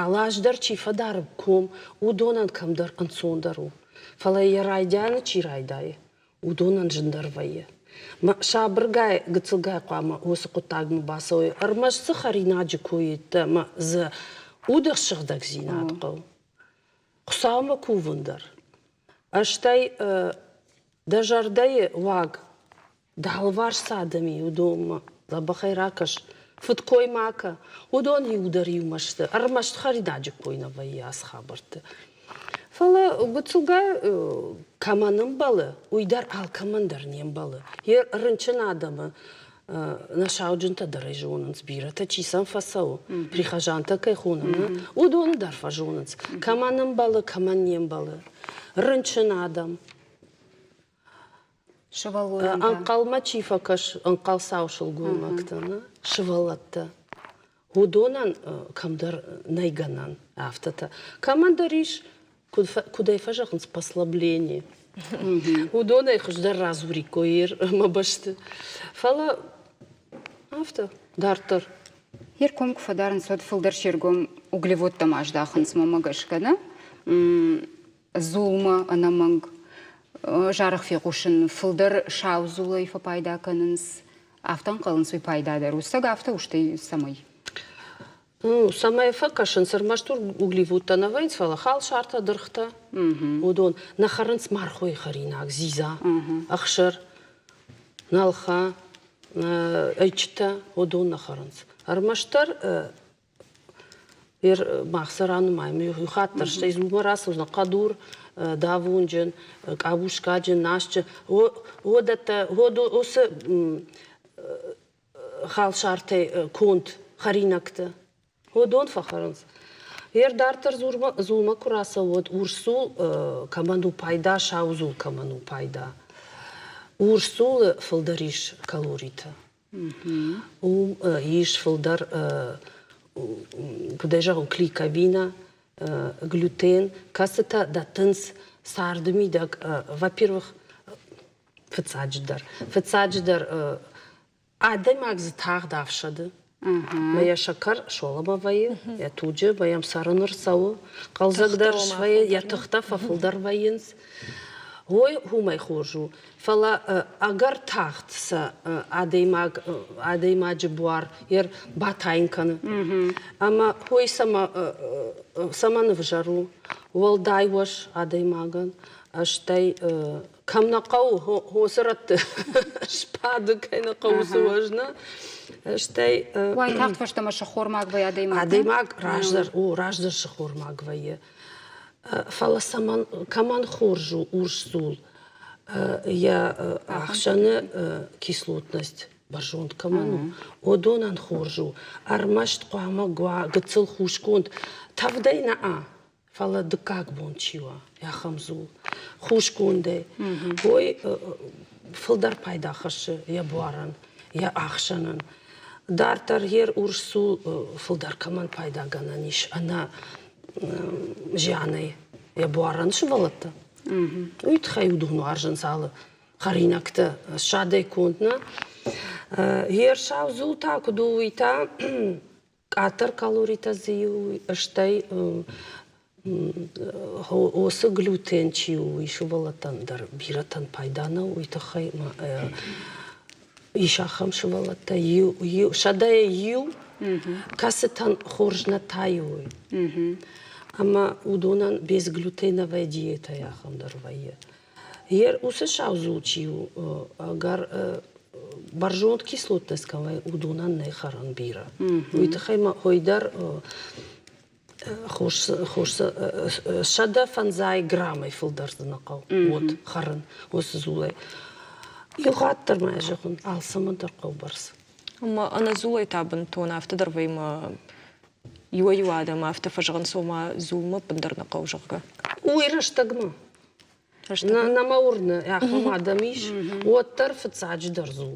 алы аз дӕр чи фӕдары ком, уыдонӕн кӕмдӕр ӕнцондӕр у. Фӕлӕ йӕ райдианы чи райдайы, уыдонӕн зындӕр вӕййы. Сабыргай, гыццылгай хъуамӕ уыцы хъуыддагмӕ бацӕуой. Ӕрмӕст дзы хӕринаджы кой йеддӕмӕ дзы уды сыгъдӕгдзинад хъӕуы. Хуыцаумӕ кувын дӕр. Стӕй дӕ зӕрдӕйы уаг Дӕ алыварс цы адӕм и, уыдонмӕ дзӕбӕхӕй ракӕс, фыдкой ма кӕ. Уыдон иудӕр иумӕ сты, ӕрмӕст хӕринаджы кой нӕ вӕййы ацы хабӕртты. Фӕлӕ гыццылгай кӕмӕн ӕмбӕлы, уый дӕр алкӕмӕн дӕр не мбӕлы. Йе рынчын адӕмы нӕ сауджынтӕ дӕр ӕй зонынц, бирӕтӕ чи сӕм фӕцӕуы, прихожантӕ кӕй хонӕм, уыдоны дӕр фӕзонынц, кӕмӕн ӕмбӕлы, кӕмӕн не мбӕлы. Рынчын адӕм. Сывӕллонӕн та? Ӕнхъӕлмӕ чи фӕкӕсы, ӕнхъӕлцау сылгоймӕгтӕ, нӕ? Сывӕллӕттӕ. Уыдонӕн кӕмдӕр нӕй гӕнӕн афтӕтӕ. Кӕмӕндӕр ис, куыд ӕй фӕзӕгъынц, послабление. Уыдонӕй хуыздӕр радзуриккой мӕ бӕсты. Фӕлӕ афтӕ дарддӕр. Йе ргом куы фӕдарынц, уӕд фылдӕр се ргом углеводтӕм аздахынц, мӕнмӕ гӕсгӕ, нӕ? Дзулмӕ ӕнӕмӕнг зарӕх фехъусын, фылдӕр сау дзулӕй фӕпайда кӕнынц. Афтӕ ӕнхъӕлынц, уый пайдадӕр у. Цӕг афтӕ у, стӕй цӕмӕй? Цӕмӕй фӕкӕсынц, ӕрмӕст углеводтӕ нӕ вӕййынц, фӕлӕ халсартӕ, дыргътӕ. Уыдон нӕ хӕрынц мархойы хӕринаг, дзидза, ӕхсыр, нӕлхӕ, ӕйчытӕ, уыдон нӕ хӕрынц. Ӕрмӕстдӕр мах сӕ ранымайӕм иу хатт дӕр, стӕй дзулмӕ рацӕудзӕн хъӕдур, давонджын, къабускаджын, насджын. Уыдӕттӕ, уыцы халсартӕй конд хӕринӕгтӕ. Уыдон фӕхӕрынц. Ер дарддӕр дзулмӕ куы рацӕуы, уӕд урс дзул кӕмӕн у пайда, сау дзул кӕмӕн у пайда. Урс дзулы фылдӕр ис калоритӕ. Уым ис фылдӕр, куыд ӕй зӕгъон, клейковина, глютен, кӕцытӕ дӕттынц царды мидӕг, во-первых, фыццаджыдӕр адӕймаг дзы тагъд ӕфсӕды. Мӕ йӕ сӕкӕр суӕлӕмӕ вӕййы, йӕ туджы, мӕ йӕм цӕрын ӕрцӕуы, хъӕлдзӕгдӕр свӕййы, йӕ тыхтӕ фӕфылдӕр вӕййынц. Ой, уымӕй хорз у. Фӕлӕ ӕгӕр тагъд сӕ адӕймаг, адӕймаджы буар йӕ батайын кӕны. Ӕмӕ ой цӕмӕ, цӕмӕн ӕвзӕр у? Уӕлдай уӕз адӕймагӕн, стӕй кӕм нӕ хъӕуы, хосы рӕтты сбады, кӕй нӕ хъӕуы, уыцы уӕз нӕ. Стӕй Уайтагъд фӕстӕмӕ сӕххормаг вӕййы адӕймаг. Адӕймаг раздӕр, о, раздӕр сӕххормаг вӕййы. Фӕлӕ цӕмӕн, кӕмӕн хорз у урс дзул, йӕ ӕхсӕны кислотность бӕрзонд кӕмӕн у, уыдонӕн хорз у. Ӕрмӕст хъуамӕ уа гыццыл хусгонд, тӕвдӕй нӕ, фӕлӕ дыккаг бон чи уа, ахӕм дзул, хусгондӕй. Уый фылдӕр пайда хӕссы йӕ буарӕн, йӕ ахсӕнӕн. Дарддӕр йе урс дзул фылдӕр кӕмӕн пайдагӕнӕн ис ӕнӕ зианӕй йӕ буарӕн сывӕллӕттӕ. Уый тыххӕй уыдон уарзынц алы хӕринӕгтӕ ссадӕй конд нӕ. Йе рсау дзул та куыд у, уый та къаддӕр калоритӕ дзы и, стӕй уыцы глютен чи у, уый сывӕллӕттӕн дӕр бирӕтӕн пайда нӕу, уый тыххӕй ис ахӕм сывӕллӕттӕ иу, 101, кӕцытӕн хорз нӕ тайы уый. Ӕмӕ уыдонӕн безглютеновая диетӕйы ахӕм дӕр вӕййы. Ер уыцы сау дзул чи у, ӕгӕр бӕрзонд кислотность кӕмӕй, уыдонӕн нӕй хӕрӕн бирӕ. Уый тыххӕй ма хой дӕр хос 150 граммӕй фылдӕр дзы нӕ хъӕуы уод хӕрын уыцы дзулӕй. Иу хатт дӕр ма зӕгъын, алцӕмӕн дӕр хъӕуы бӕрц. Ӕмӕ ӕнӕ дзулӕй та бынтон афтӕ дӕр вӕййы ӕмӕ иуӕй-иу адӕм афтӕ фӕзӕгъынц, ома дзулмӕ ӕппындӕр нӕ хъӕуы, зӕгъгӕ. Уый рӕстӕгмӕ. Нӕ мӕ уырны, ахӕм адӕм ис, уӕддӕр фыццаджыдӕр дзул.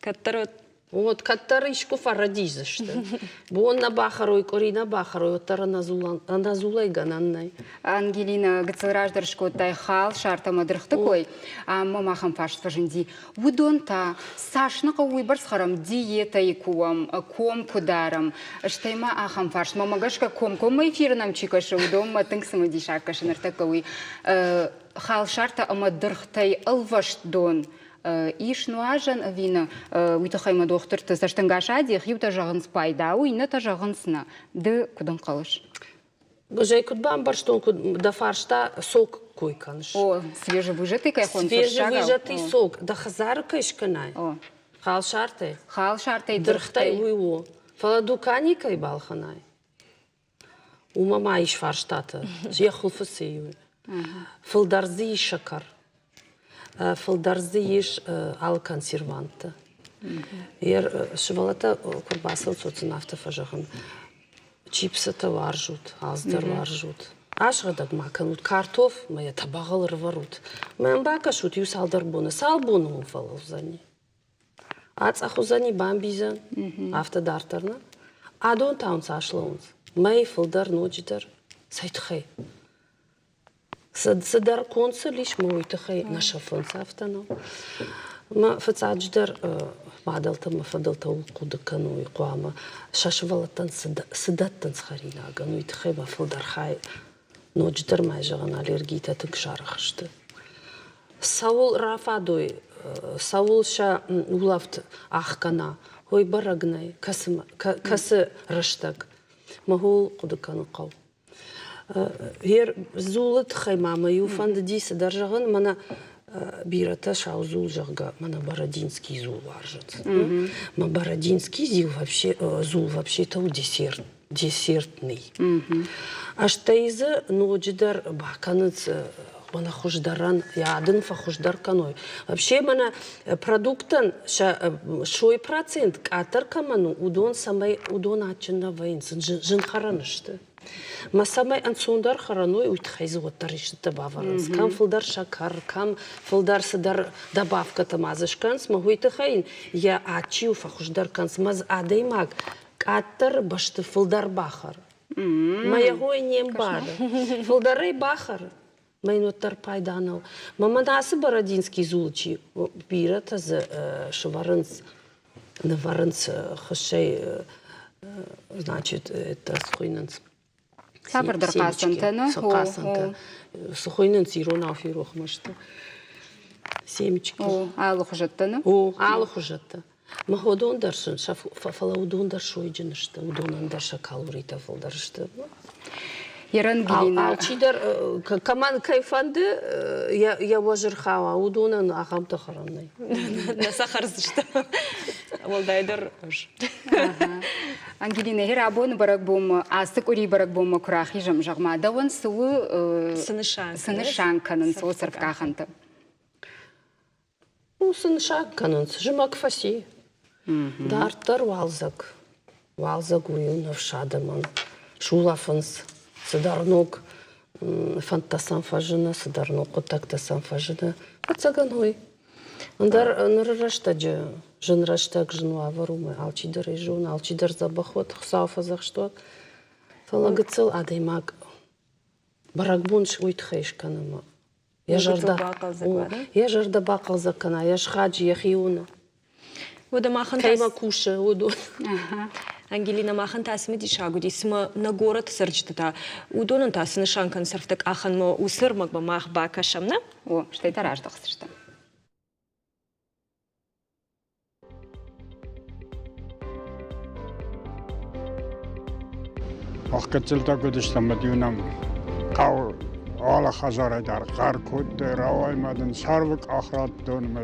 Кӕддӕр Вот кӕддӕр искуы фӕрӕдидзысты. Бон нӕ бахӕрой, къуыри нӕ бахӕрой, уӕддӕр ӕнӕдзулӕй гӕнӕн нӕй. Ангелина, гыццыл раздӕр скодтай халсартӕ ӕмӕ дыргъты кой, ӕмӕ мӕм ахӕм фарст фӕзынди. Уыдон та цас нӕ хъӕуы, уыйбӕрц хӕрӕм, диетӕйы куы уӕм, ком куы дарӕм. Стӕй ма ахӕм фарст, мӕнмӕ гӕсгӕ комкоммӕ эфиры нӕм чи кӕсы, уыдонмӕ тынг цымыдисаг кӕсы ныртӕккӕ уый. Халсартӕ ӕмӕ дыргътӕй ӕлвӕст дон ис нуазӕн ӕви нӕ, уый тыххӕй мӕ дохтырты цӕстӕнгас адих, иутӕ зӕгъынц пайда у, иннӕтӕ зӕгъынц нӕ. Ды куыд ӕнхъӕлыс? Ӕз куыд бамбӕрстон, куыд дӕ фарста сок кой кӕныс. О, свежевыжатый кӕй хонынц Свежевыжатый сок дӕ хӕдзары кӕй скӕнай? О. Халсартӕй? Халсартӕй, дыргътӕй. Уый у. Фӕлӕ дукани кӕй балхӕнай, уымӕ ма ис фарстатӕ. Йӕ хуылфы цы и, уый. Фылдӕр дзы ис сӕкӕр. Фылдӕр дзы ис алы консерванттӕ. Сывӕллӕттӕ куы рбацӕуынц, уӕд сын афтӕ фӕзӕгъын, чипсытӕ уарзут, алцыдӕр уарзут. Асыгъдӕг ма кӕнут картоф мӕ йӕ тӕбӕгъыл ӕрывӕрут. Мӕм бакӕсут иу цалдӕр боны. Цал боны уым фӕлӕудзӕни? Ацъӕх уыдзӕни, бамбийдзӕн, афтӕ дарддӕр нӕ. Адон та уын цас лӕууынц? Мӕй фылдӕр, ноджыдӕр. Цӕй тыххӕй? Цыдӕр конд сыл ис, мӕ уый тыххӕй нӕ сӕфынц, афтӕ нӕу. Мӕ фыццаджыдӕр мадӕлтӕ мӕ фыдӕлтӕ хъуыды кӕной хъуамӕ, сӕ сывӕллӕттӕн цы дӕттынц хӕринагӕн, уый тыххӕй мӕ фылдӕр хай ноджыдӕр ма зӕгъын, аллергитӕ тынг сарӕх сты. Цӕуыл рафадой, цӕуыл сӕ улӕфт ӕхгӕна, уый бӕрӕг нӕй, кӕцы рӕстӕг. Мӕ хъуыды кӕнын хъӕуы. Дзулы тыххӕй ма мӕ иу фӕндыди цыдӕр зӕгъын, мӕнӕ бирӕтӕ сау дзул, зӕгъгӕ, мӕнӕ Бородинский дзул уарзынц. Мӕ Бородинский дзул вообще, дзул вообще-то у десерт, десертный. Стӕй дзы ноджыдӕр бакӕнынц мӕнӕ хуыздӕрӕн, йӕ ад ын фӕхуыздӕр кӕной. Вообще мӕнӕ продуктӕн сӕ сой процент къаддӕр кӕмӕн у, уыдон цӕмӕй уыдон адджын нӕ вӕййынц, зын хӕрӕн сты. Мӕ цӕмӕй ӕнцондӕр хӕрӕн уой, уый тыххӕй дзы уӕддӕр истытӕ бавӕрынц. Кӕм фылдӕр сӕкӕр, кӕм фылдӕр цыдӕр добавкӕтӕ ма дзы скӕнынц, мӕ уый тыххӕй йын йӕ ад чи у, фӕхуыздӕр кӕнынц. Мӕ дзы адӕймаг къаддӕр бӕсты фылдӕр бахӕры. Мӕ йӕ хой не мбары. Фылдӕрӕй бахӕры. Мӕ йын уӕддӕр пайда нӕу. Мӕ мӕн ацы Бородинский дзул чи бирӕтӕ дзы сывӕрынц, нывӕрынц хыссӕй, значит, это цы хуыйнынц? Цавӕрдӕр хъацӕнтӕ, нӕ? Цы хъацӕнтӕ. Цы хуыйнынц иронау ферох мӕ сты. Семечки. О, алыхуызӕттӕ, нӕ? О, алыхуызӕттӕ. Мӕ уыдон дӕр сын, фӕлӕ уыдон дӕр сойджын сты, уыдонӕн дӕр сӕ калоритӕ фылдӕр сты. Ерангелина. Алчидӕр, кӕмӕн кӕй фӕнды, йӕ уӕз ӕрхауа, уыдонӕн ахӕмтӕ хӕрӕн нӕй. Нӕ сӕ хӕрдзысты. Уӕлдайдӕр ӕз. Ангелина, гъер абоны бӕрӕгбонмӕ, ацы къуырийы бӕрӕгбонмӕ куы рахизӕм, зӕгъ-ма, дӕуӕн цы у, цы нысан кӕнынц уыцы ӕрвкъахӕнтӕ? Ну, цы нысан кӕнынц? Зымӕг фӕци. Дарддӕр уалдзӕг. Уалдзӕг у иу ныфс адӕмӕн. Сулӕфынц, цыдӕр ног фӕндтӕ сӕм фӕзыны, цыдӕр ног хъуыддӕгтӕ сӕм фӕзыны. Ӕцӕгӕн уый. Ӕндӕр ныры рӕстӕджы зын рӕстӕг, зын уавӕр у, алчидӕр ӕй зоны, алчидӕр дзӕбӕх уӕд, Хуыцау фӕдзӕхст уӕд. Фӕлӕ гыццыл адӕймаг бӕрӕгбон уый тыххӕй скӕны ӕмӕ йӕ зӕрдӕ йӕ зӕрдӕ бахъӕлдзӕг кӕна, йӕ схаджы йӕхи уыны. Уӕдӕ махӕн Кӕимӕ кусы, уыдон. Ангелина, махӕн та цымыдисаг уыди, цымӕ нӕ горӕты цӕрджытӕ та, уыдонӕн та цы нысан кӕны сӕрфтӕ къахӕнмӕ, уыцы ӕрмӕгмӕ мах бакӕсӕм, нӕ? О, стӕй та раздӕхдзыстӕм. Мах гыццылтӕ куы уыдыстӕм, уӕд-иу нӕм хъӕуы алы хӕдзарӕй дӕр хъӕр кодтой, рауай ма дын царвы къах радтон ӕмӕ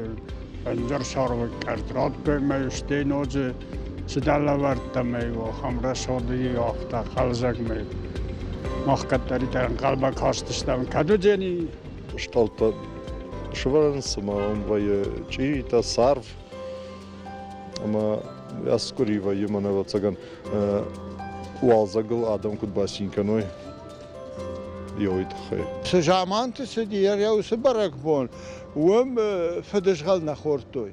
ӕндӕр царвы къӕртт радтой ӕмӕ стӕй ноджы цыдӕр лӕвӕрттӕ ӕмӕ-иу ахӕм рӕсугъд афтӕ хъӕлдзӕг ӕмӕ мах кӕддӕриддӕр ӕнхъӕлмӕ кастыстӕм, кӕд уыдзӕни. Стъӕлттӕ сывӕрынц ӕмӕ уым вӕййы чъиритӕ, царв ӕмӕ ацы къуыри вӕййы мӕнӕ ӕвӕццӕгӕн уалдзӕгыл адӕм куыд бацин кӕной, йӕ уый тыххӕй. Цы заманты цыди йӕ уыцы бӕрӕгбон, уым фыдызгъӕл нӕ хордтой.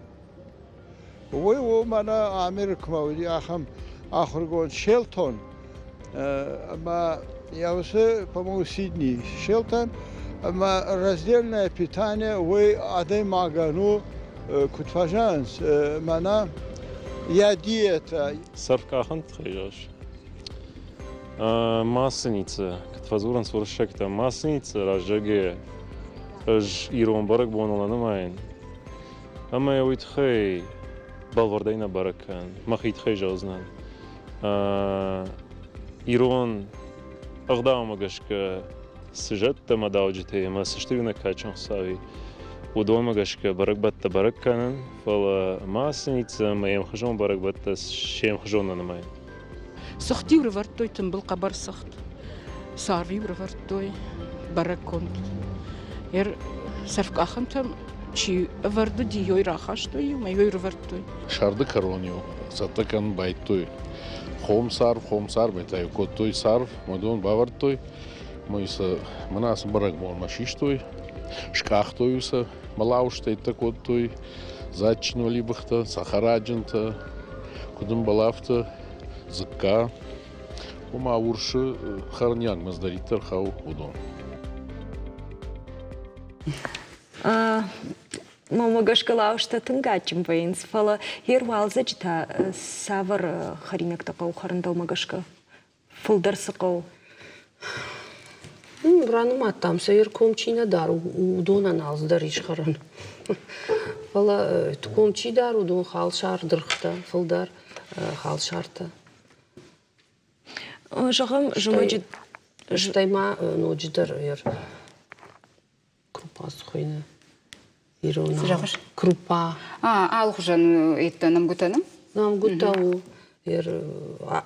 Уый у мӕнӕ Америкмӕ уыди ахӕм ахуыргонд Шелтон, ӕмӕ йӕ уыцы, по-моему, Сиднey Шелтон, ӕмӕ раздельное питание уый адӕймагӕн у, куыд фӕзӕгъынц, мӕнӕ йӕ диетӕ. Сӕрфкъахӕн тыххӕй зӕгъыс? Масленица, куыд фӕдзурынц уырыссӕгтӕ, Масленица раздӕргӕ ӕз ирон бӕрӕгбоныл нӕ нымайын. Ӕмӕ уый тыххӕй бӕлвырдӕй нӕ бӕрӕг кӕнын. Мӕхи тыххӕй зӕгъдзынӕн. Ирон ӕгъдаумӕ гӕсгӕ цы зӕдтӕ ӕмӕ дауджытӕ ӕмӕ цы стыр нӕ кадджын Хуыцауи, уыдонмӕ гӕсгӕ бӕрӕгбӕттӕ бӕрӕг кӕнын, фӕлӕ Масленица ӕмӕ йе мхуызон бӕрӕгбӕттӕ се мхуызон нӕ нымайын. Цыхт-иу рывӕрдтой тымбыл хъӕбӕр цыхт, царв-иу рывӕрдтой бӕрӕггонд. Ер сӕрфкъахӕнтӕм чи ӕвӕрд уыди, ёй рахастой-иу ӕмӕ ёй рывӕрдтой. Сӕрды кӕрон-иу цӕттӕ кӕнын байдыдтой хом царв, хом царвӕй та-иу кодтой царв, уыдон бавӕрдтой. Мӕ сӕ мӕнӕ ацы бӕрӕгбонмӕ систой, скъахтой сӕ, мӕлаустӕйттӕ кодтой, дзаджджын уӕлибыхтӕ, цӕхӕраджынтӕ, куыд ӕмбӕлы, афтӕ дзыкка, ома урсы хӕрниагмӕ цыдӕриддӕр хауы, уыдон. Мӕнмӕ гӕсгӕ лауызтӕ тынг адджын вӕййынц, фӕлӕ йе руалдзӕджы та цавӕр хӕринӕгтӕ хъӕуы хӕрын дӕумӕ гӕсгӕ? Фылдӕр цы хъӕуы? Ранымадтам сӕ ком чи нӕ дары, уыдонӕн алцыдӕр ис хӕрӕн. Фӕлӕ ком чи дары, уыдон халсар дыргътӕ фылдӕр халсартӕ. Зӕгъӕм, зымӕджы Стӕй ма ноджыдӕр крупа хуыйны иронау. Цы зӕгъыс? Крупа. Алыхуызӕн еттӕ нӕмгуытӕ, нӕ? Нӕмгуытӕ у.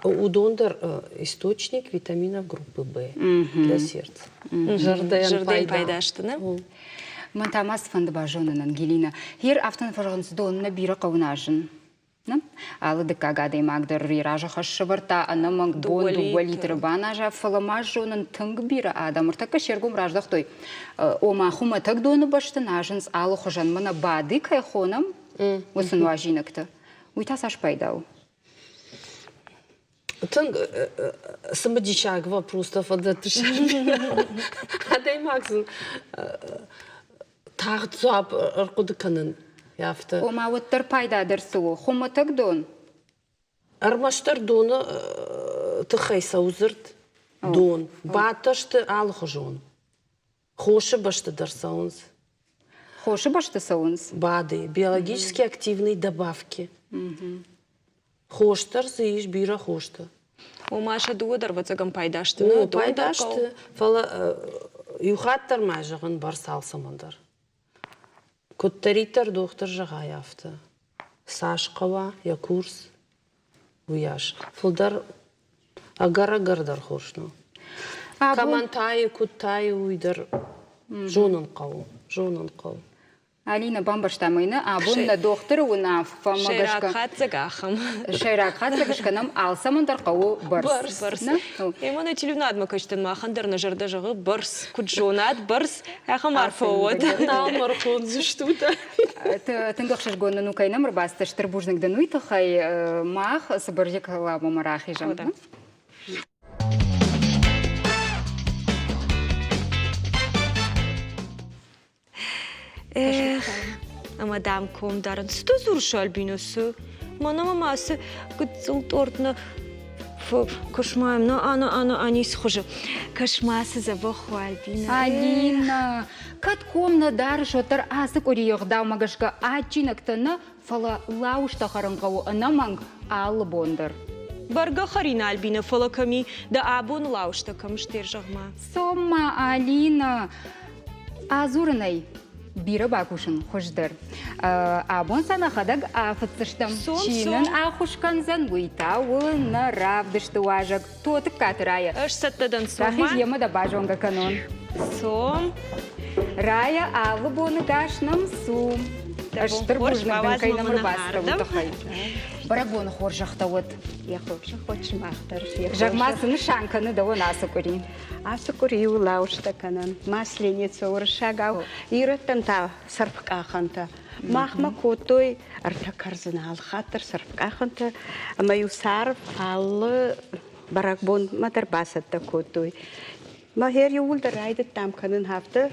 Уыдон дӕр источник витаминов группы Б для сердца. Зӕрдӕйӕн пайда сты, нӕ? Мӕн та ма цы фӕнды базонын, Ангелина. Гъер афтӕ нӕ фӕзӕгъынц, дон нӕ бирӕ хъӕуы нуазын. Алы дыккаг адӕймаг дӕр йӕ разы хӕс сӕвӕрдта ӕнӕмӕнг бон дыууӕ литры баназа, фӕлӕ ма зонын тынг бирӕ адӕм ӕртӕккӕ се ргом раздӕхтой, ома хуымӕтӕг доны бӕсты нуазынц алыхуызӕн, мӕнӕ бады кӕй хонӕм, уыцы нуазинӕгтӕ. Уый та цас пайда у? Тынг цымыдисаг вопростӕ фӕдӕттыс. Адӕймаг сын тагъд дзуапп ӕрхъуыды кӕнын афтӕ. Ома уӕддӕр пайдадӕр цы у? Хуымӕтӕг дон? Ӕрмӕстдӕр доны тыххӕй цӕуы дзырд дон. Бадтӕ сты алыхуызон. Хосы бӕсты дӕр цӕуынц. Хосы бӕсты цӕуынц? Бады. Биологически активные добавки. Хос дӕр дзы ис, бирӕ хостӕ. Ома сӕ дыууӕ дӕр ӕвӕццӕгӕн пайда сты. О, пайда сты, фӕлӕ иу хатт дӕр ма зӕгъын бӕрц алцӕмӕн дӕр. Куыддӕриддӕр дохтыр зӕгъай, афтӕ. Цас хъӕуа йӕ курс, уыйас. Фылдӕр ӕгӕр-ӕгӕр дӕр хорз нӕу. Кӕмӕн тайы, куыд тайы, уый дӕр зонын хъӕуы, зонын хъӕуы. Алина, бамбӕрстам ӕй, нӕ абон нӕ дохтыры уынаффӕмӕ гӕсгӕ. Сӕйраг хатдзӕг ахӕм. Сӕйраг хатдзӕг скӕнӕм, алцӕмӕн дӕр хъӕуы бӕрц. Бӕрц. Бӕрц. Ӕмӕ нӕ телеуынадмӕ кӕсджытӕн махӕн дӕр нӕ зӕрдӕ зӕгъы бӕрц. Куыд зонат, бӕрц, ахӕм арфӕ уӕд. Нал мӕ рхондзыстут. Тынг ӕхсызгон нын у, кӕй нӕм ӕрбацыдтӕ, стыр бузныг дын уый тыххӕй. Мах цыбыр рекламӕмӕ рахизӕм. Эх, ӕмӕ дӕм ком дарын. Цы дӕ дзурыс, Альбина, цы? Мӕнӕ мӕм ацы гыццыл торт нӕ кӕс-ма йӕм, нӕ, ӕнӕ, ӕнӕ, ницы хуызы. Кӕс-ма, цы дзӕбӕх у, Альбина. Алина, кӕд ком нӕ дарыс, уӕддӕр ацы къуырийы ӕгъдаумӕ гӕсгӕ адджинӕгтӕ нӕ, фӕлӕ лауызтӕ хӕрын хъӕуы ӕнӕмӕнг алы бон дӕр. Бӕргӕ хӕрин, Альбина, фӕлӕ кӕм и, дӕ абоны лауызтӕ кӕм сты, зӕгъ-ма. Цом-ма, Алина, адзурынӕй бирӕ бакусын хуыздӕр. Абон сӕ нӕхӕдӕг афыцдзыстӕм. Чи нын ӕххуыс кӕндзӕн, уый та у нӕ равдысты уазӕг Тотыккаты Рая. Ӕз цӕттӕ дӕн, цом. Рахиз йемӕ дӕ базонгӕ кӕнон. Цом. Рая, алы боны гас нӕм цу. Стыр бузныг дын, кӕй нӕм ӕрбацыдтӕ, уый тыххӕй. Бӕрӕгбоны хорзӕхтӕ уӕд. Йӕ хорзӕх уӕд сымах дӕр. Зӕгъ-ма, цы нысан кӕны дӕуӕн ацы къуыри? Ацы къуыри у лауызтӕ кӕнӕн, масленица уырыссагау, ирӕттӕн та сӕрфкъахӕнтӕ. Махмӕ кодтой ӕртӕ кӕрдзыны алхатт дӕр сӕрфкъахӕнтӕ ӕмӕ-иу царв алы бӕрӕгбонмӕ дӕр бацӕттӕ кодтой. Мӕ иууылдӕр райдыдтам кӕнын афтӕ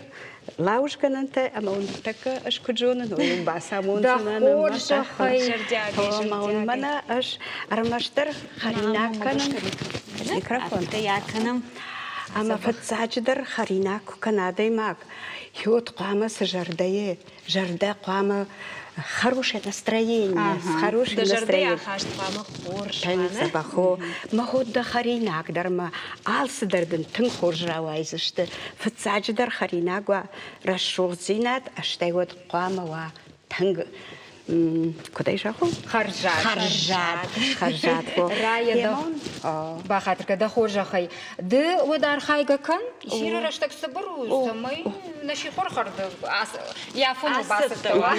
лауызгӕнӕнтӕ ӕмӕ уын ныртӕккӕ ӕз куыд зонын, уый уын бацамондзынӕн. Дӕ хорзӕхӕй! Ӕмӕ уын мӕнӕ ӕз ӕрмӕстдӕр хӕринаг кӕнын. Микрофон. кӕнӕм. Ӕмӕ фыццаджыдӕр хӕринаг куы кӕна адӕймаг, йод хъуамӕ цы зӕрдӕйы зӕрдӕ хъуамӕ хорошее настроение, с хорошим настроением. ахаст хъуамӕ хорз Дзӕбӕх мӕ ход дӕ хӕринаг дӕр ма алцыдӕр дын тынг хорз рауайдзысты. Фыццаджыдӕр хӕринаг уа рӕсугъддзинад, стӕй уӕд хъуамӕ уа тынг куыд ӕй зӕгъон? Хӕрзад. Хӕрзад. Хӕрзад. Райӕ бахатыр кӕ дӕ хорзӕхӕй. Ды уӕд архайгӕ кӕн, сиры рӕстӕг цыбыр у, цӕмӕй нӕ сихор хӕрды йӕ афоныл бацӕттӕ уа.